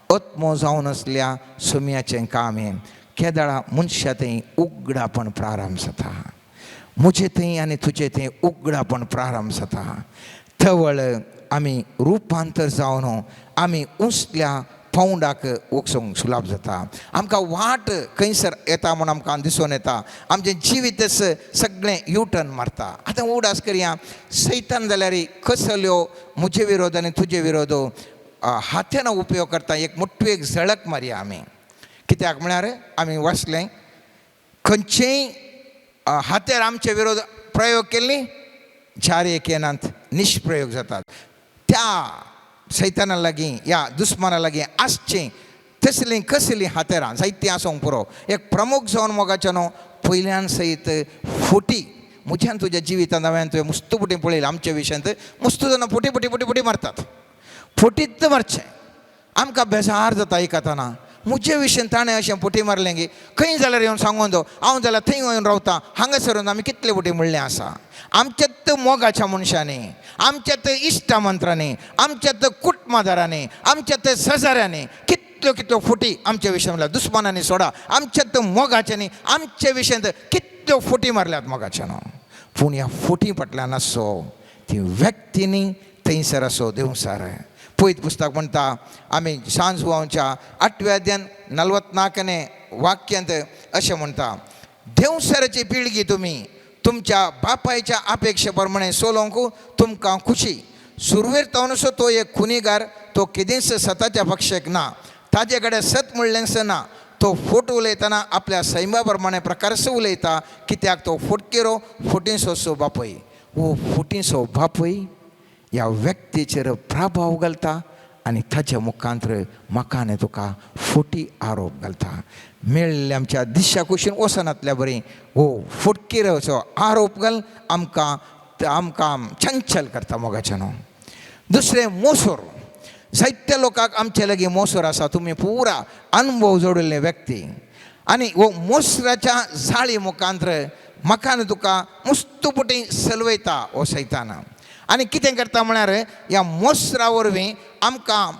आत्मो जावन आसल्या सोम्याचें काम हें. केदळा मनशा थंय उगडापण प्रारंभ जाता, म्हजे थंय आनी तुजे थंय उगडापण प्रारंभ जाता. तवळ आमी रुपांतर जावन आमी उंचल्या पावंडाक वचूंक सुलाभ जाता. आमकां वाट खंयसर येता म्हूण आमकां दिसून येता. आमचें जिवीतच सगळें युटर्न मारता. आतां उडास करया, सैतान जाल्यार कसल्यो म्हजे विरोध आनी तुजे विरोध हात्यान उपयोग करता. एक मोटवी एक झळक मारया आमी. कित्याक म्हळ्यार आमी वाचलें, खंयचेय हात्यार आमचे विरोध प्रयोग केल्ली चार एक येनात, निष्प्रयोग जातात. त्या सैताना लागीं या दुस्माना लागीं आसचीं तसलीं कसलीं हातेरां जायतीं आसूंक पुरो. एक प्रमुख जावन मोगाचें न्हू पयल्यान सयत फुटी म्हज्यान तुज्या जिवितांत हांवें तुवें मुस्तू फुटी पळयलें. आमच्या विशयांत मुस्तू जाणां फुटी फुटी फुटी फुटी मारतात, फुटीत मारचें. आमकां बेजार जाता आयकतना, म्हजे विशयान ताणें अशें फुटी मारलें की खंय जाल्यार येवन सांगून दो, हांव जाल्यार थंय येवन रावता, हांगासर आमी कितले फुटी म्हणलें आसा. आमच्यात मोगाच्या मनशांनी, आमच्यात इश्टा मंत्रांनी, आमच्यात कुटुंबादारांनी, आमच्यात शेजाऱ्यांनी कितल्यो कितल्यो फुटी आमच्या विशयान म्हणल्यार दुस्मानांनी सोडा, आमच्यात मोगाच्यांनी आमच्या विशयांत कितल्यो फुटी मारल्यात मोगाच्यान. पूण ह्या फुटी फाटल्यान आसो ती व्यक्तींनी थंयसर आसो देवसार. पयत पुस्तक म्हणटा, आमी सांजवांच्या 8व्या अध्यान 44 वाक्यांत अशें म्हणटा, देवसराची पिळगी तुमी तुमच्या बापायच्या अपेक्षे प्रमाणे चलोवंक तुमकां खुशी. सुरवेर तावनसो तो एक खुनीगार, तो केदींच सताच्या पक्षेक ना, ताजे कडेन सत म्हणलेंच ना. तो फोट उलयतना आपल्या सैमा प्रमाणे प्रकारसो उलयता, कित्याक तो फोटकेरो फोटींसो बापय. हो फोटींसो बापय ह्या व्यक्तीचेर प्रभाव घालता आनी ताच्या मुखांतर म्हाका आनी तुका फोटी आरोप घालता. मेळिल्ल्या आमच्या दिशा कुशीन वचनातल्या बरी हो फोटकेरोचो आरोप घाल आमकां आमकां चंचल करता मोगाच्यान. दुसरें मोसोर, जायत्या लोकांक आमचे लागीं मोसोर आसा. तुमी पुरा अनुभव जोडिल्ले व्यक्ती आनी हो मोसराच्या जाळी मुखांतर म्हाका आनी तुका मुस्तुपुटी सलवयता हो सैताना. आनी कितें करता म्हळ्यार ह्या मोसरा वरवीं आमकां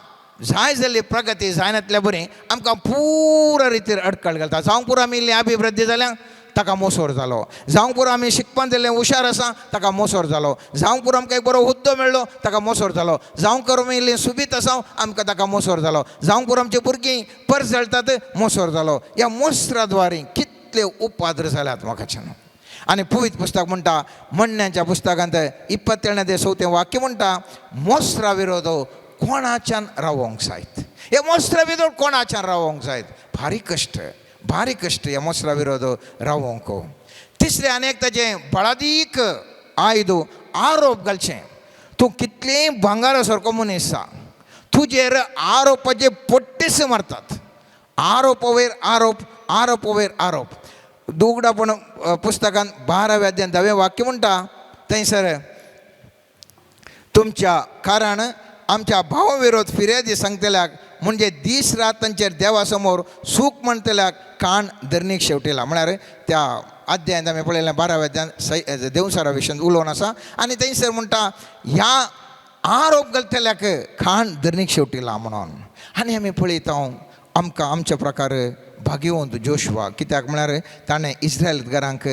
जाय जाल्ली प्रगती जायनातल्या बरी आमकां पुरा रितीर अडकळ घालता. जावंक पुरो आमी इल्ली अभिवृद्धी जाल्या ताका मोसोर जालो, जावंक पुरो आमी शिकपान जाल्ले हुशार आसा ताका मोसोर जालो, जावंक पुरो आमकां एक बरो हुद्दो मेळ्ळो ताका मोसोर जालो, जावंक पुरो आमी इल्ली सुबीत आसा आमकां ताका मोसोर जालो, जावंक पुरो आमची भुरगीं परजळटात मोसोर जालो. ह्या मोसरा द्वारे कितले उपाद्र जाल्यात म्हाकाच्यान. आनी पवित्र पुस्तक म्हणटा, म्हणण्याच्या पुस्तकांत 27 चवथें वाक्य म्हणटा, मोसरा विरोध कोणाच्यान रावोंक जायत. हे मोसरा विरोध कोणाच्यान रावोंक जायत. भारी कश्ट, भारी कश्ट ह्या मोसरा विरोध रावोंक. तिसरें आनी एक ताजें बळादीक आयद आरोप घालचें. तूं कितलेंय भांगारा सारको मनीस आसा, तुजेर आरोपाचे पोट्टेस मारतात. आरोप वयर आरोप, आरोप वयर आरोप. दुगडापण पुस्तकान 12व्या अध्यायान 10वें वाक्य म्हणटा, थंयसर तुमच्या कारण आमच्या भावा विरोध फिर्यादी सांगतल्याक म्हणजे दीस रात तांचेर देवा समोर सूख म्हणटल्याक कान धरणीक शेवटिला. म्हळ्यार त्या अध्यायांत आमी पळयलें 12व्या अध्यायान सै देवसारा विशयान उलोवन आसा आनी थंयसर म्हणटा ह्या आरोप घालतल्याक खाण धरणीक शेवटिला म्हणून. आनी आमी पळयता आमकां आमच्या प्रकार भाग्यवंत जोशवा, कित्याक म्हळ्यार ताणें इस्रायलकारांक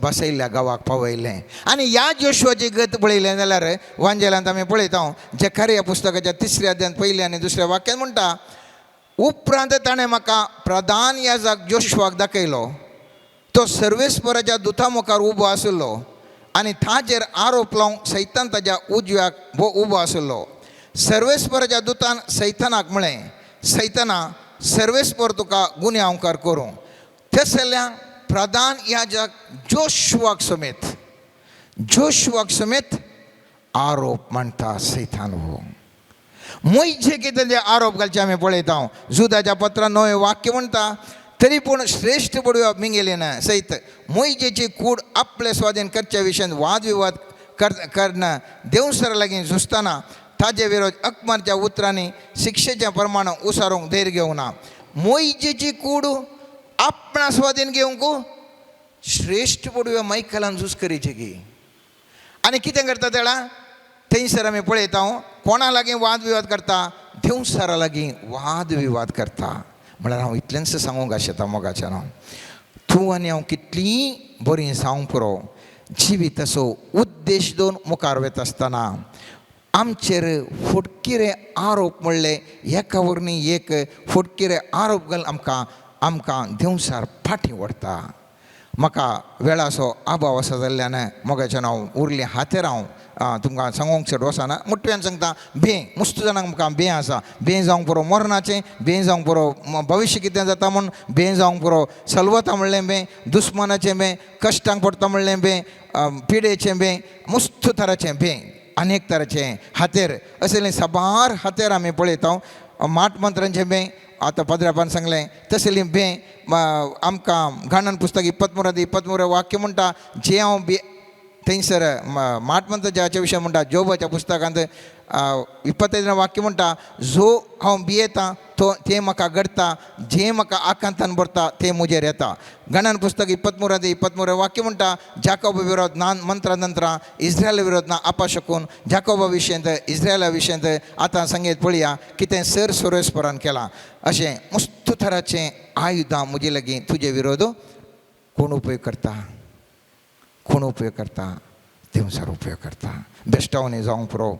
बसयल्ल्या गांवाक पावयलें. आनी ह्या जोशवाची गत पळयलें जाल्यार वांजेलांत आमी पळयता जेकारिया पुस्तकाच्या 3ऱ्या अध्यायांत पयल्या आनी दुसऱ्या वाक्यान म्हणटा, उपरांत ताणें म्हाका प्रधान याजक जोशवाक दाखयलो, तो सर्वेस्पराच्या दुता मुखार उबो आशिल्लो आनी ताजेर आरोप लावंक सैतान ताज्या उजव्याक वो उबो आशिल्लो. सर्वेस्पराच्या दुतान सैतानाक म्हळें, सैताना सर्वेस्पर तुका गुन्यांवकार करूं. तसल्या प्रधान याजक जोशुआक समेत, जोशुआक समेत आरोप मांडटा सैतान. हो मोयजे कितें ते आरोप घालचे आमी पळयता. जुदाच्या पत्रान नवें वाक्य म्हणटा, तरी पूण श्रेश्ठ बडव्या मिंगेले ना सयत मोयजेची कूड आपले स्वाधीन करच्या विशयान वादविवाद करना देवसरा लागीं झुजतना ताजे विरोध अकमारच्या उतरांनी शिक्षेच्या प्रमाण उसारूंक धैर्य घेवंक ना. मोयजेची कूड आपणा स्वाधीन घेवंक श्रेश्ठ बडव्या मायकलान झूज करीची की. आनी कितें करता तेळा थंयसर आमी पळयता कोणा लागीं वादविवाद करता, देवसरा लागीं वादविवाद करता. म्हळ्यार हांव इतलेंच सांगूंक आशेता मोगाच्यान, तूं आनी हांव कितलीं बरीं जावंक पुरो, जिविताचो उद्देश दोन मुखार वता आसतना आमचेर फटकिरे आरोप म्हणले एका वरनी एक फटकिरे आरोप घालून आमकां आमकां देवसार फाटीं व्हरता. म्हाका वेळाचो अभाव आसा जाल्ल्यान मोगाच्यान हांव उरली हातेर हांव तुमकां सांगूंक चड वचना. मोठ्यान सांगता, भंय मुस्त जाणांक म्हाका भंय आसा. भंय जावंक पुरो मरणाचें, भंय जावंक पुरो भविश्य कितें जाता म्हूण, भंय जावंक पुरो सलवता म्हणलें भंय, दुस्मानाचें भंय, कश्टांक पडटा म्हणलें भंय, पिडेचें भंय, मुस्त तराचें भंय, अनेक तराचें हातेर असलें साबार हातेर आमी पळयता. माट मंत्रांचें भंय आतां पद्रापान सांगलें, तसलें भंय आमकां गाणन पुस्तक 23 23 वाक्य म्हणटा, जें हांव बी थंयसर माट मंत्राच्या विशय म्हणटा. जोबाच्या पुस्तकांत 25 वाक्य म्हणटा, जो हांव भियेता तो तें म्हाका घडटा, जें म्हाका आकांतान भरता तें म्हजेर येता. गणन पुस्तक 23 23 वाक्य म्हणटा, जाकोबा विरोध ना मंत्र तंत्रां, इस्रायला विरोध ना अपाशकून. जाकोबा विशयंत, इस्रायला विशयंत आतां सांगीत पळया कितें सर सर्वेस्परान केलां. अशें मस्त तराचें आयुधां म्हजे लागीं तुजे विरोध कोण उपयोग करता, कोण उपयोग करता, देवसर उपयोग करता. बेश्टावनी जावंक पुरो,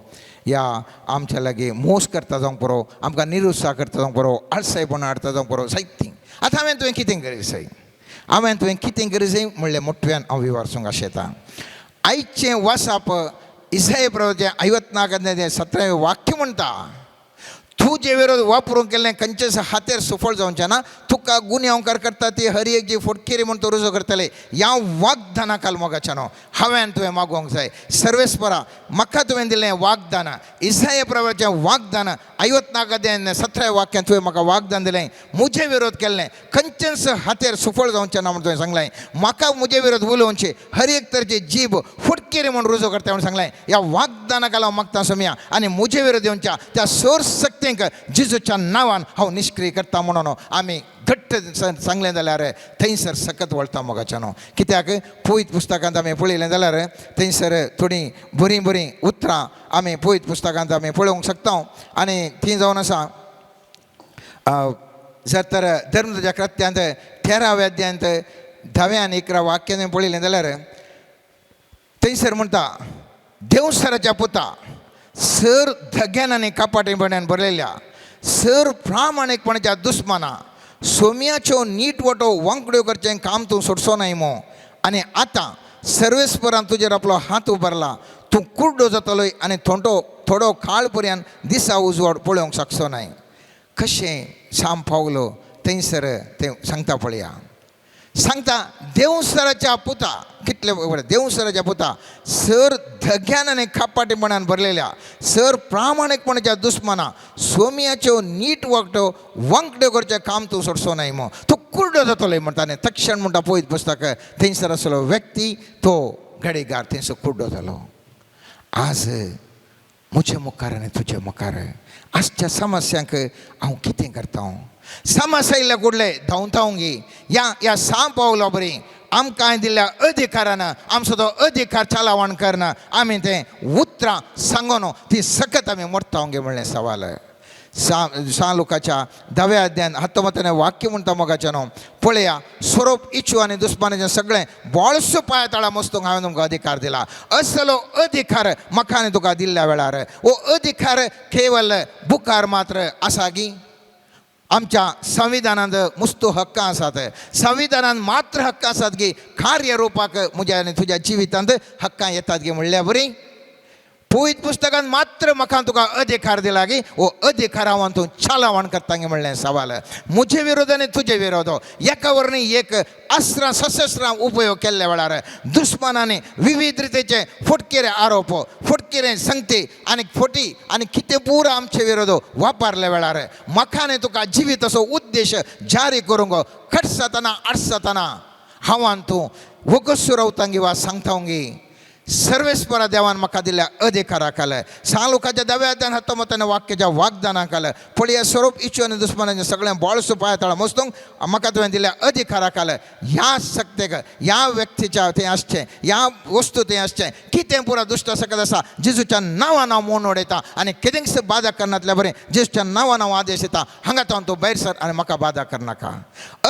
या आमच्या लागीं मोस करता जावंक पुरो, आमकां निरुत्साह करता जावंक पुरो, आळसायपणां हाडटा जावंक पुरो, जायतीं. आतां हांवें तुवें कितें करी जाय, हांवें तुवें कितें करी जाय म्हणलें मोठ्यान हांव विवारसूंक आशेता. आयचें वासाप इसाय प्रभुचें 54 17वें वाक्य म्हणटा, तुजे विरोध वापरूंक केल्लें खंयचेच हातेर सुफळ जावचें ना. तुका गुन्यांवकार करता ती हर एक जी फटकिरी म्हूण तूं रुजो करतले. ह्या वागदाना काल मोगाच्यानो हांवें तुवें मागोवंक जाय. सर्वेस्परा म्हाका तुवें दिलें वागदान, इसाय प्रभाचें वागदान 54 17 वाक्यान तुवें म्हाका वागदान दिलें, म्हजे विरोध केल्लें खंयचेच हातेर सुफळ जावचें ना म्हूण तुवें सांगलें. म्हाका म्हजे विरोध उलोवचें हर एक तरेची जीब फटकिरी म्हूण रुजो करता म्हूण सांगलें. ह्या वागदाना काल हांव मागता सोमया, आनी म्हजे विरोध येवच्या त्या सोर शक्तींक जेजूच्या नांवान हांव निश्क्रिय करता म्हणून आमी घट्ट सांगलें जाल्यार थंयसर सकत वळटा मोगाच्यानो. कित्याक पवित्र पुस्तकांत आमी पळयलें जाल्यार थंयसर थोडीं बरीं बरीं उतरां आमी पवित्र पुस्तकांत आमी पळोवंक शकता. आनी ती जावन आसा, जर तर धर्मच्या कृत्यांत 13व्या अध्यायांत 10व्या आनी 11 वाक्यान पळयलें जाल्यार थंयसर म्हणटा, देवसराच्या पुता, सर धग्यान आनी कपाटीपणान भरलेल्या सर प्रामाणीकपणाच्या दुस्माना, सोम्याच्यो नीट वटो वांकड्यो करचें काम तूं सोडचो नाय मो. आनी आतां सर्वेस्परान तुजेर आपलो हात उबारला, तूं कुड्डो जातलोय आनी थोंडो थोडो काळ पर्यंत दिसा उजवाड पळोवंक शकचो नाय. कशें साम पावलो थंयसर तें सांगता पळया. सांगता, देवसराच्या पुता, कितले बरें, देवसराच्या पुता, सर धग्यान आनी कपाटीपणान भरलेल्या सर प्रामाणीकपणाच्या दुस्माना, सोम्याच्यो नीट वागटो वांकड्यो करचें काम तूं सोडचो नाय मो, तूं कुर्डो जातलो म्हणटा. आनी तक्षण म्हणटा पळयत पुस्तक थंयसर आसलो व्यक्ती तो गडेगार थंयसर कुड्डो जालो. आज म्हजे मुखार आनी तुजे मुखार आजच्या समस्यांक हांव कितें करता? समस्या इल्ले कुडले धांवता गी या ह्या सां पावलो बरी आमकां दिल्ल्या अधिकारान आमचो तो अधिकार चलावण करना आमी तें उतरां सांगून ती सकत आमी मोडटा गे म्हणलें सवाल. सा लुकाच्या 10व्या अध्यायान 19 वाक्य म्हणटा, मोगाच्यानो पळया, स्वरूप इच्छू आनी दुस्मानाचें सगळें बोळसो पांया तळा मस्तूंक हांवें तुमकां अधिकार दिला. असलो अधिकार म्हाका आनी तुका दिल्ल्या वेळार हो अधिकार केवल बुकार मात्र आसा गी? आमच्या संविधानांत मुस्तू हक्कां आसात. संविधानांत मात्र हक्क आसात की कार्यरुपाक म्हज्या आनी तुज्या जिवितांत हक्कां येतात गी म्हणल्या बरी. पवित्र पुस्तकान मात्र म्हाका तुका अधिकार दिला की हो अधिकार हांव तूं चालावण करता गी म्हणलें सवाल. म्हजे विरोध आनी तुजे विरोध एका वरणी एक अस्त्रां सशस्त्रां उपयोग केल्ल्या वेळार दुस्मानांनी विविध रितीचे फटकिरे आरोप, फटकिरे संगती आनी फोटी आनी कितें पुरो आमचे विरोध वापरल्या वेळार म्हाका आनी तुका जिवीत असो उद्देश जारी करूंक खटसतना आडसतना हांव तूं वगस रावता गी वा सांगता गी सर्वेस्परा देवान म्हाका दिल्या अधिकारा खाल सालुकाच्या दव्या अध्यान हत्तोमतान वाक्याच्या वागदाना खाल पळया स्वरूप इच्छू आनी दुस्मनाचें सगळें बळसो पांया तळा मस्तूंक म्हाका तुवें दिल्या अधिकारा खाल ह्या शक्तेक ह्या व्यक्तीच्या थंय आसचें, ह्या वस्तू थंय आसचें कितें पुरा दुश्ट सकत आसा जेजूच्या नांवान हांव मोन उडयता आनी कितेंच बादा करनातल्या बरें जेजूच्या नांवान हांव आदेश दिता हांगा तावन तूं भायर सर आनी म्हाका बादा करनाका.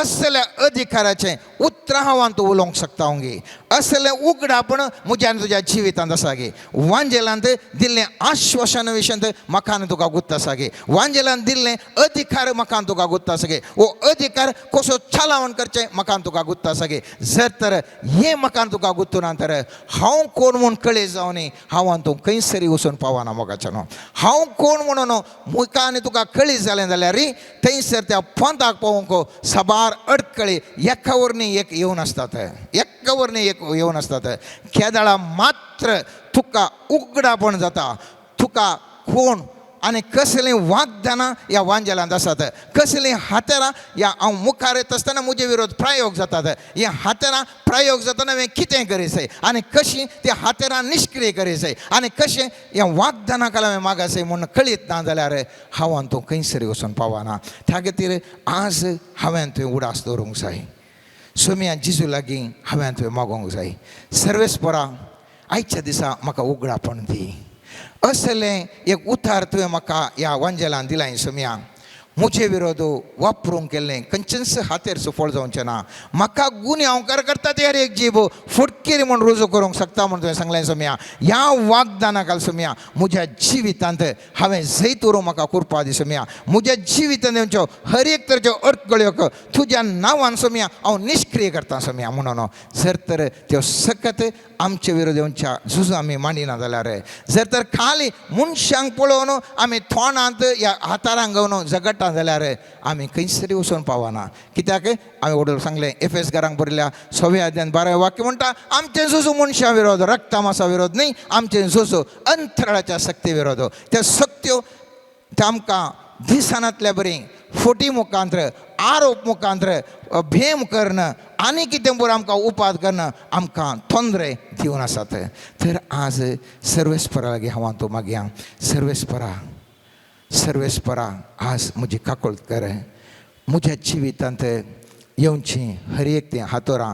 असल्या अधिकाराचें उतरां हांव तूं उलोवंक शकता गी. असलें उगडापण म्हज्या आनी तुज्या जिवितांत आसा गे. वांजेलांत दिल्लें आश्वासन विशयांत म्हाका आनी तुका गुत्त आसा गे. वांजेलान दिल्लें अधिकार म्हाका आनी तुका गुत्त आसा गे. हो अधिकार कसो चालावण करचें म्हाका आनी तुका गुत्त आसा गे. जर तर हें म्हाका आनी तुका गुत्त ना तर हांव कोण म्हूण कळी जावनी हांव आनी तूं खंयसरी वचून पावना मोगाच्यानो. हांव कोण म्हणून म्हाका आनी तुका कळी जालें जाल्यार थंयसर त्या पोंताक पावोवंक साबार अडकळी एका वरनी एक येवन आसतात, एका वरनी एक येवन आसतात. केदळा मात्र तुका उगडापण जाता तुका कोण आनी कसलीं वागदानां ह्या वांजेलांत आसात, कसलीं हातेरां ह्या हांव मुखार येता आसतना म्हजे विरोध प्रयोग जातात. ह्या हातेरां प्रयोग जातना हांवें कितें करीत जाय आनी कशीं त्या हातेरां निश्क्रिय करीत जाय आनी कशें ह्या वागदानां खाला हांवें मागासय म्हूण कळीत ना जाल्यार हांव आनी तूं खंयसरी वचून पावना. त्या खातीर आज हांवें तुवें उडास दवरूंक जाय. सोम्या जेजू लागीं हांवें तुवें मागोवंक जाय. सर्वेस्परा आयच्या दिसा म्हाका उगडापण दी. असलें एक उतार तुवें म्हाका ह्या वांजेलान दिलां सोम्या. म्हजे विरोध वापरूंक केल्लें खंयचेंच हातेर सुफळ जावचें ना. म्हाका गुन्यांवकार करता ते हर एक जीव फटकेरी म्हूण रुजू करूंक शकता म्हूण तुवें सांगलें सोम्या. ह्या वागदाना खाल सोम्या म्हज्या जिवितांत हांवें जैत उरूंक म्हाका कृपा दी सोम्या. म्हज्या जिवितांत येवच्यो हर एक तरेच्यो अडकळ्यो तुज्या नांवान सोम्या हांव निश्क्रिय करता सोम्या. म्हणून जर तर त्यो सकत आमचे विरोध येवच्या झुजू आमी मांडिना जाल्यार जर तर खाली मनशांक पळोवन आमी तोंडांत ह्या हातारांक घेवन झगडटा जाल्यार आमी खंयसरी वचून पावना. कित्याक हांवें वडील सांगलें एफएस घरांक बरयल्या 6व्या अध्यान 12 वाक्य म्हणटा आमचें झुजू मनशां विरोध रक्तामासा विरोध न्ही, आमचें झुजू अंतराळाच्या शक्ती विरोध. त्या शक्त्यो त्या आमकां दिसनातल्या बरी फोटी मुखांत्र आरोप मुखांत्र भेम करण आनी कितें बरें आमकां उपाद करण आमकां तोंदरे दिवन आसात. तर आज सर्वेस्परा लागीं हांव तूं मागया. सर्वेस्परा सर्वेस्परा आज म्हजी काकूळट कर. म्हज्या जिवितांत येवची हर एक तीं हातोरां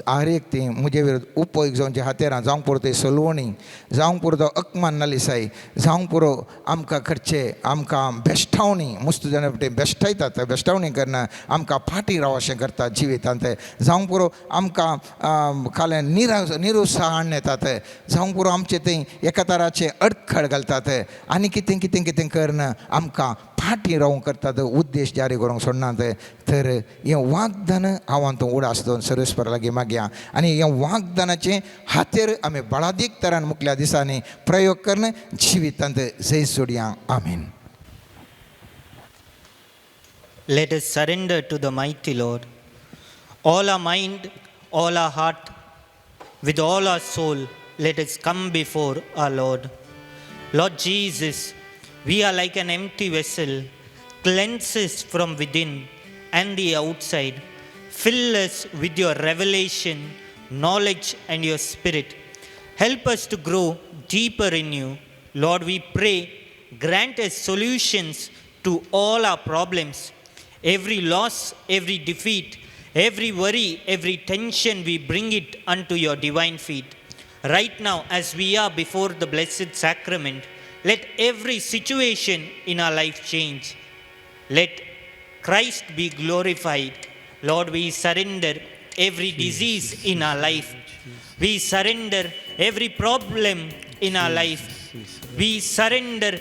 हर एक तीं म्हजे विरोध उपयोग जावचे हातेरां जावंक पुरो ते सलवणी जावंक पुरो तो अकमान नालिसाय जावंक पुरो आमकां करचे आमकां बेश्टावणी मुस्त जाण ते बेश्टायतात बेश्टावणी करना आमकां फाटीं राव अशें करतात जिवितांत जावंक पुरो आमकां खालें निरुत्साह हाडून येतात जावंक पुरो आमचे थंय एका तराचे अडखळ घालतात आनी कितें कितें कितें करना आमकां फाटीं रावंक करतात उद्देश जारी करूंक सोडनात. तर हें वागदान हांव तूं उडास दवरून सर्वेस्परा लागीं मागया आनी हें वागदानाचें हातेर आमी बळादीक तरान मुखल्या दिसांनी प्रयोग करून जिवितांत जैत जोडया. आमीन. Let us surrender to the mighty Lord. All our mind, all our heart, with all our soul, let us come before our Lord. Lord Jesus, we are like an empty vessel. Cleanse us from within and the outside. Fill us with your revelation, knowledge, and your spirit. Help us to grow deeper in you. Lord, we pray, grant us solutions to all our problems. Every loss, every defeat, every worry, every tension, we bring it unto your divine feet. Right now, as we are before the Blessed Sacrament, let every situation in our life change. Let Christ be glorified. Lord, we surrender every disease in our life. We surrender every problem in our life. We surrender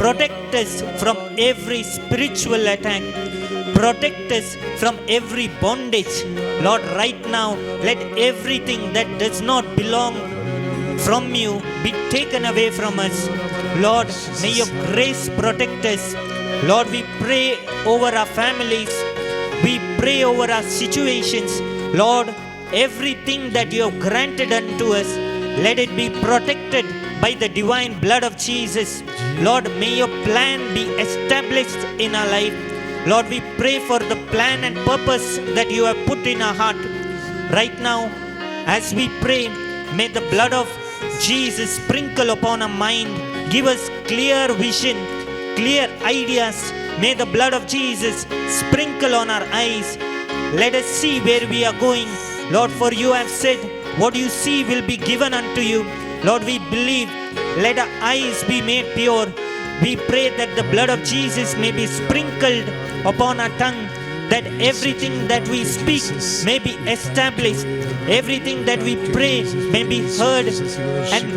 Protect us from every spiritual attack. Protect us from every bondage. Lord, right now, let everything that does not belong from you be taken away from us. Lord, may your grace protect us. Lord, we pray over our families. We pray over our situations. Lord, everything that you have granted unto us, let it be protected by the divine blood of Jesus. Lord, may your plan be established in our life. Lord, we pray for the plan and purpose that you have put in our heart. Right now, as we pray, may the blood of Jesus sprinkle upon our mind. Give us clear vision, clear ideas. May the blood of Jesus sprinkle on our eyes. Let us see where we are going. Lord, for you have said, what you see will be given unto you. Lord, we believe. Let our eyes be made pure. We pray that the blood of Jesus may be sprinkled upon our tongue, that everything that we speak may be established, everything that we pray may be heard, and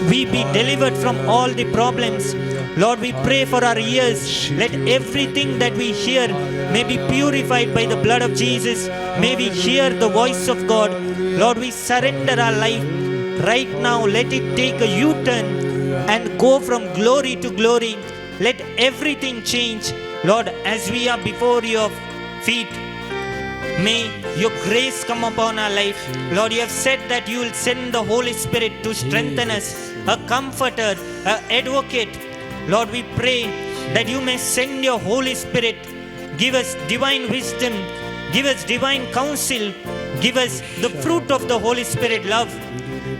we be delivered from all the problems. Lord, we pray for our ears. Let everything that we hear may be purified by the blood of Jesus. May we hear the voice of God. Lord, we surrender our life right now. Let it take a U-turn and go from glory to glory. Let everything change. Lord, as we are before your feet, may your grace come upon our life. Lord, you have said that you will send the Holy Spirit to strengthen us, a comforter, an advocate. Lord, we pray that you may send your Holy Spirit. Give us divine wisdom. Give us divine counsel. Give us the fruit of the Holy Spirit, love,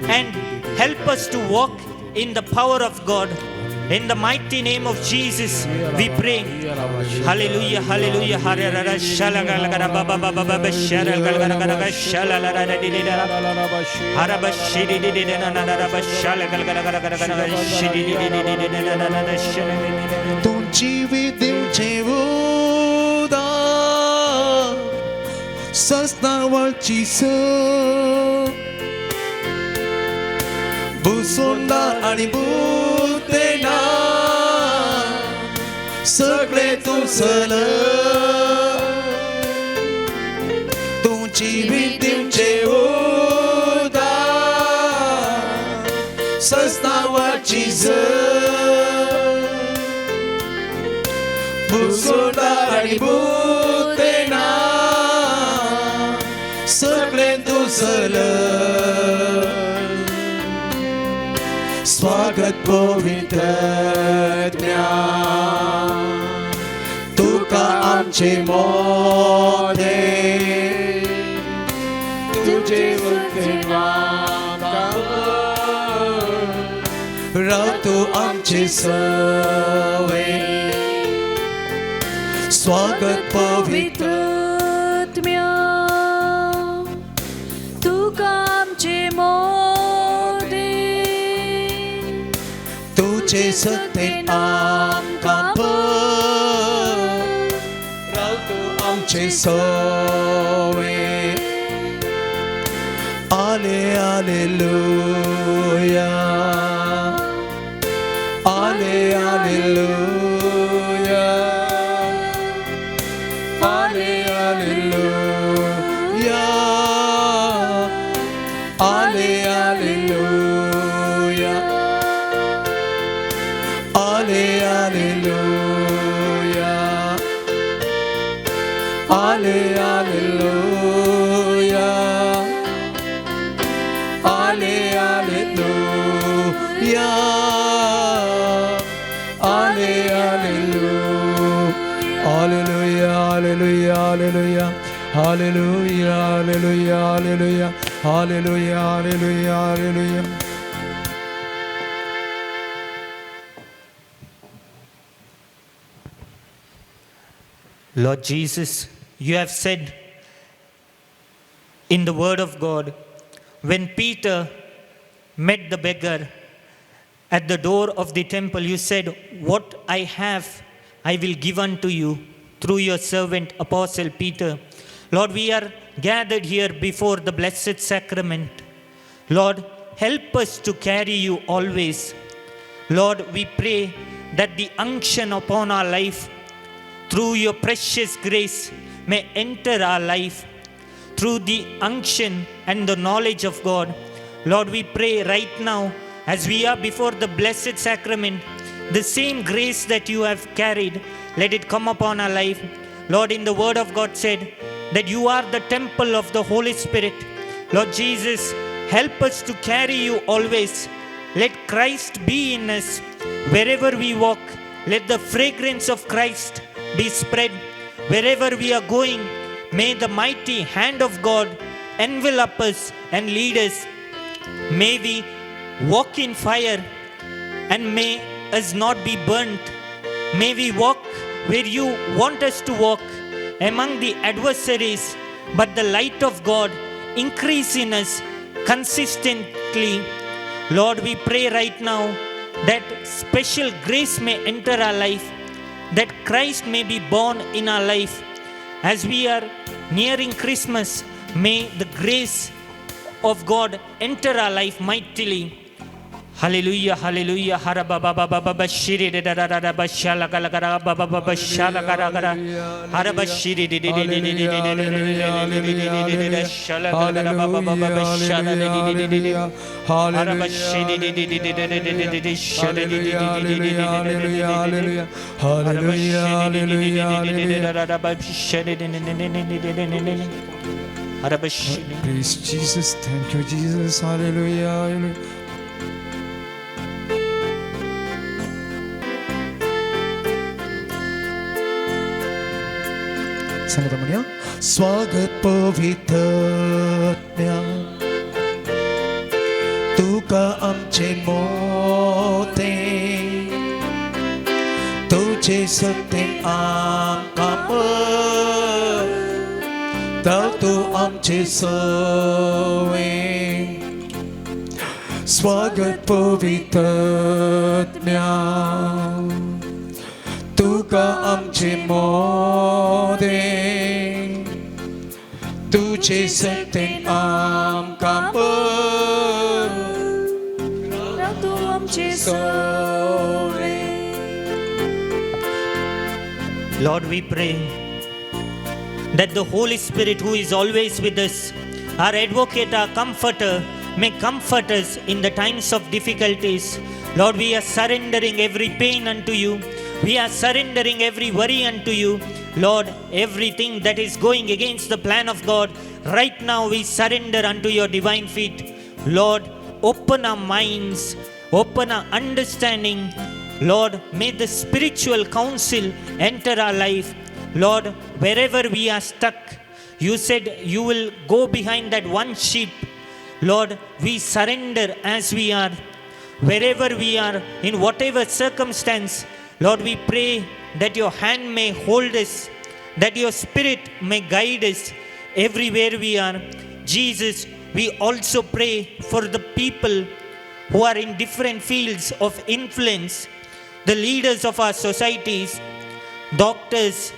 and help us to walk in the power of God. In the mighty name of Jesus, we pray. Hallelujah, hallelujah. तुमची विदिवचे उदा सस्नावाची स भुसोंडा आणि भूतेना सगळे तुसल तुमची विदिवचे उदा सस्नावाची स भुसोंडा आणि भूतेना सगळे तुसल. स्वागत पवित्र तुका आमचे मोदे तुझे राव तू आमचे सवे. स्वागत पवित्र तुका आमचे मोदे तुझे सत्तेन आमकां राव तू आमचे सवे. आले आलेलुया आले आलेलुया आले आलेलुया आले आलेलुया आले आलेलुया आले आलेलुया आले आलेलुया आले आलेलुया hallelujah hallelujah hallelujah hallelujah hallelujah hallelujah hallelujah hallelujah. Lord Jesus, you have said in the word of God, when Peter met the beggar at the door of the temple, you said, what I have, I will give unto you through your servant Apostle Peter. Lord, we are gathered here before the Blessed Sacrament. Lord, help us to carry you always. Lord, we pray that the unction upon our life through your precious grace may enter our life through the unction and the knowledge of God. Lord, we pray right now as we are before the blessed sacrament, the same grace that you have carried, let it come upon our life. Lord, in the word of God said that you are the temple of the Holy Spirit. Lord Jesus, help us to carry you always. Let Christ be in us wherever we walk. Let the fragrance of Christ be spread wherever we are going. May the mighty hand of God envelop us and lead us. May we walk in fire and may us not be burnt. May we walk where you want us to walk among the adversaries, but the light of God increase in us consistently. Lord, we pray right now that special grace may enter our life, that Christ may be born in our life. As we are nearing Christmas, may the grace of God enter our life mightily. Hallelujah, hallelujah. Haraba ba ba ba ba ba shiri de da da da da ba shala gala gara ba ba ba ba shala gara gara. Haraba shiri de de de de de de de de de de de de de de shala gala gara ba ba ba ba ba shala de de de de de. Haraba shiri de de de de de de de de de shala de de de de de de de de de de de. Haraba shiri de de de de de de da da da ba shala de de de de de de de de de. Haraba shiri. Praise Jesus. Thank you, Jesus. Hallelujah. Hallelujah. सांगता म्हणया स्वागत पवित्रत्म्या तुका आमचे मोते तुझे सत्तेन आमकां तर तूं आमचे सवे स्वागत पवित्रत्म्या तुका आमचे मोदे तुझे सत्तेन आमकां तूं आमचे सवे. Lord, we pray that the Holy Spirit, who is always with us, our advocate, our comforter, may comfort us in the times of difficulties. Lord, we are surrendering every pain unto you. We are surrendering every worry unto you. Lord, everything that is going against the plan of God, right now we surrender unto your divine feet. Lord, open our minds, open our understanding. Lord, may the spiritual counsel enter our life. Lord, wherever we are stuck, you said you will go behind that one sheep. Lord, we surrender as we are. Wherever we are, in whatever circumstance, Lord, we pray that your hand may hold us, that your spirit may guide us everywhere we are. Jesus, we also pray for the people who are in different fields of influence, the leaders of our societies, doctors,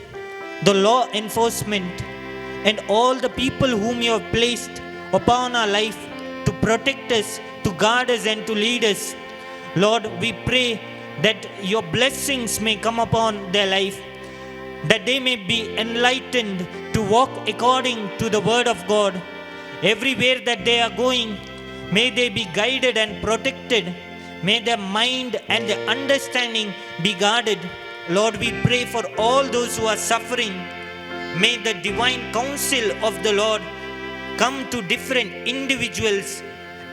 the law enforcement, and all the people whom you have placed upon our life to protect us, to guard us, and to lead us. Lord, we pray that your blessings may come upon their life, that they may be enlightened to walk according to the word of God. Everywhere that they are going, may they be guided and protected. May their mind and their understanding be guarded. Lord, we pray for all those who are suffering. May the divine counsel of the Lord come to different individuals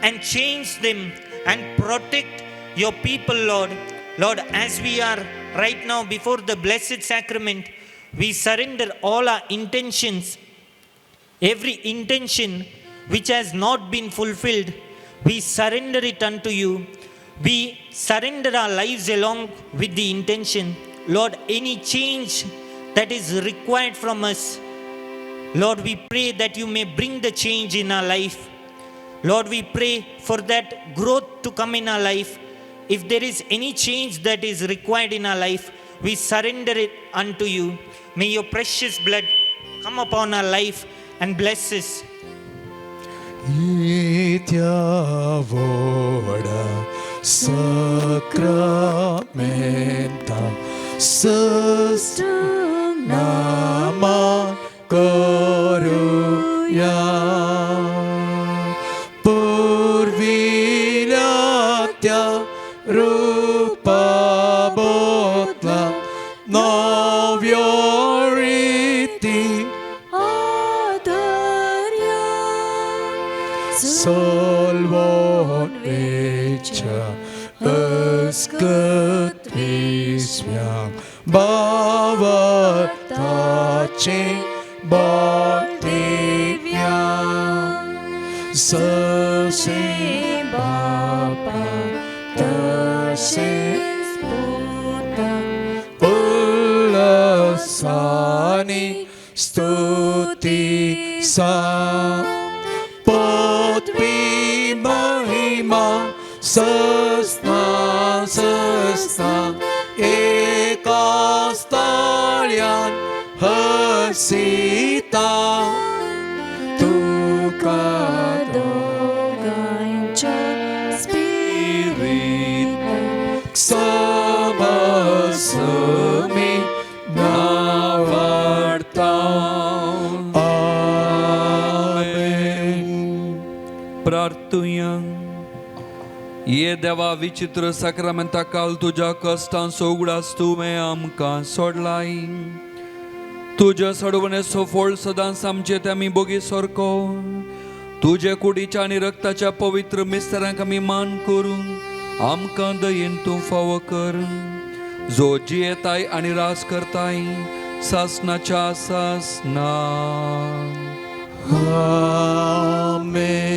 and change them and protect your people, Lord. Lord, as we are right now before the Blessed Sacrament, we surrender all our intentions. Every intention which has not been fulfilled, we surrender it unto you. We surrender our lives along with the intention. Lord, any change that is required from us, Lord, we pray that you may bring the change in our life. Lord, we pray for that growth to come in our life. If there is any change that is required in our life, we surrender it unto you. May your precious blood come upon our life and bless us. येत्या व्हडा Sacramenta nama करुया पुर्विल्या त्या रूपा बोतला नव्यो रिती आदर्या Solvon vecha ıskıt visvyang bhavartache bhaktivya sase bapa tase puta ulasani stuti sa Potvi mahima sasna sasna ekastalyan hasita तुका दोगांच्या स्पिरिता समसमी नावाडता आमेन. प्रार्थुया. ये देवा विचित्र साक्रामेंता काल तुज्या कश्टांचो उगडास तुवें आमकां सोडलाय. तुज्या सडवणेचो फळ सदांच आमचे ते आमी बोगी सारको तुजे कुडीच्या आनी रक्ताच्या पवित्र मिस्तरांक आमी मान करूं आमकां दयेन तूं फावो कर, जो जियेताय आनी राज करताय सासनाच्या सासना. आमेन.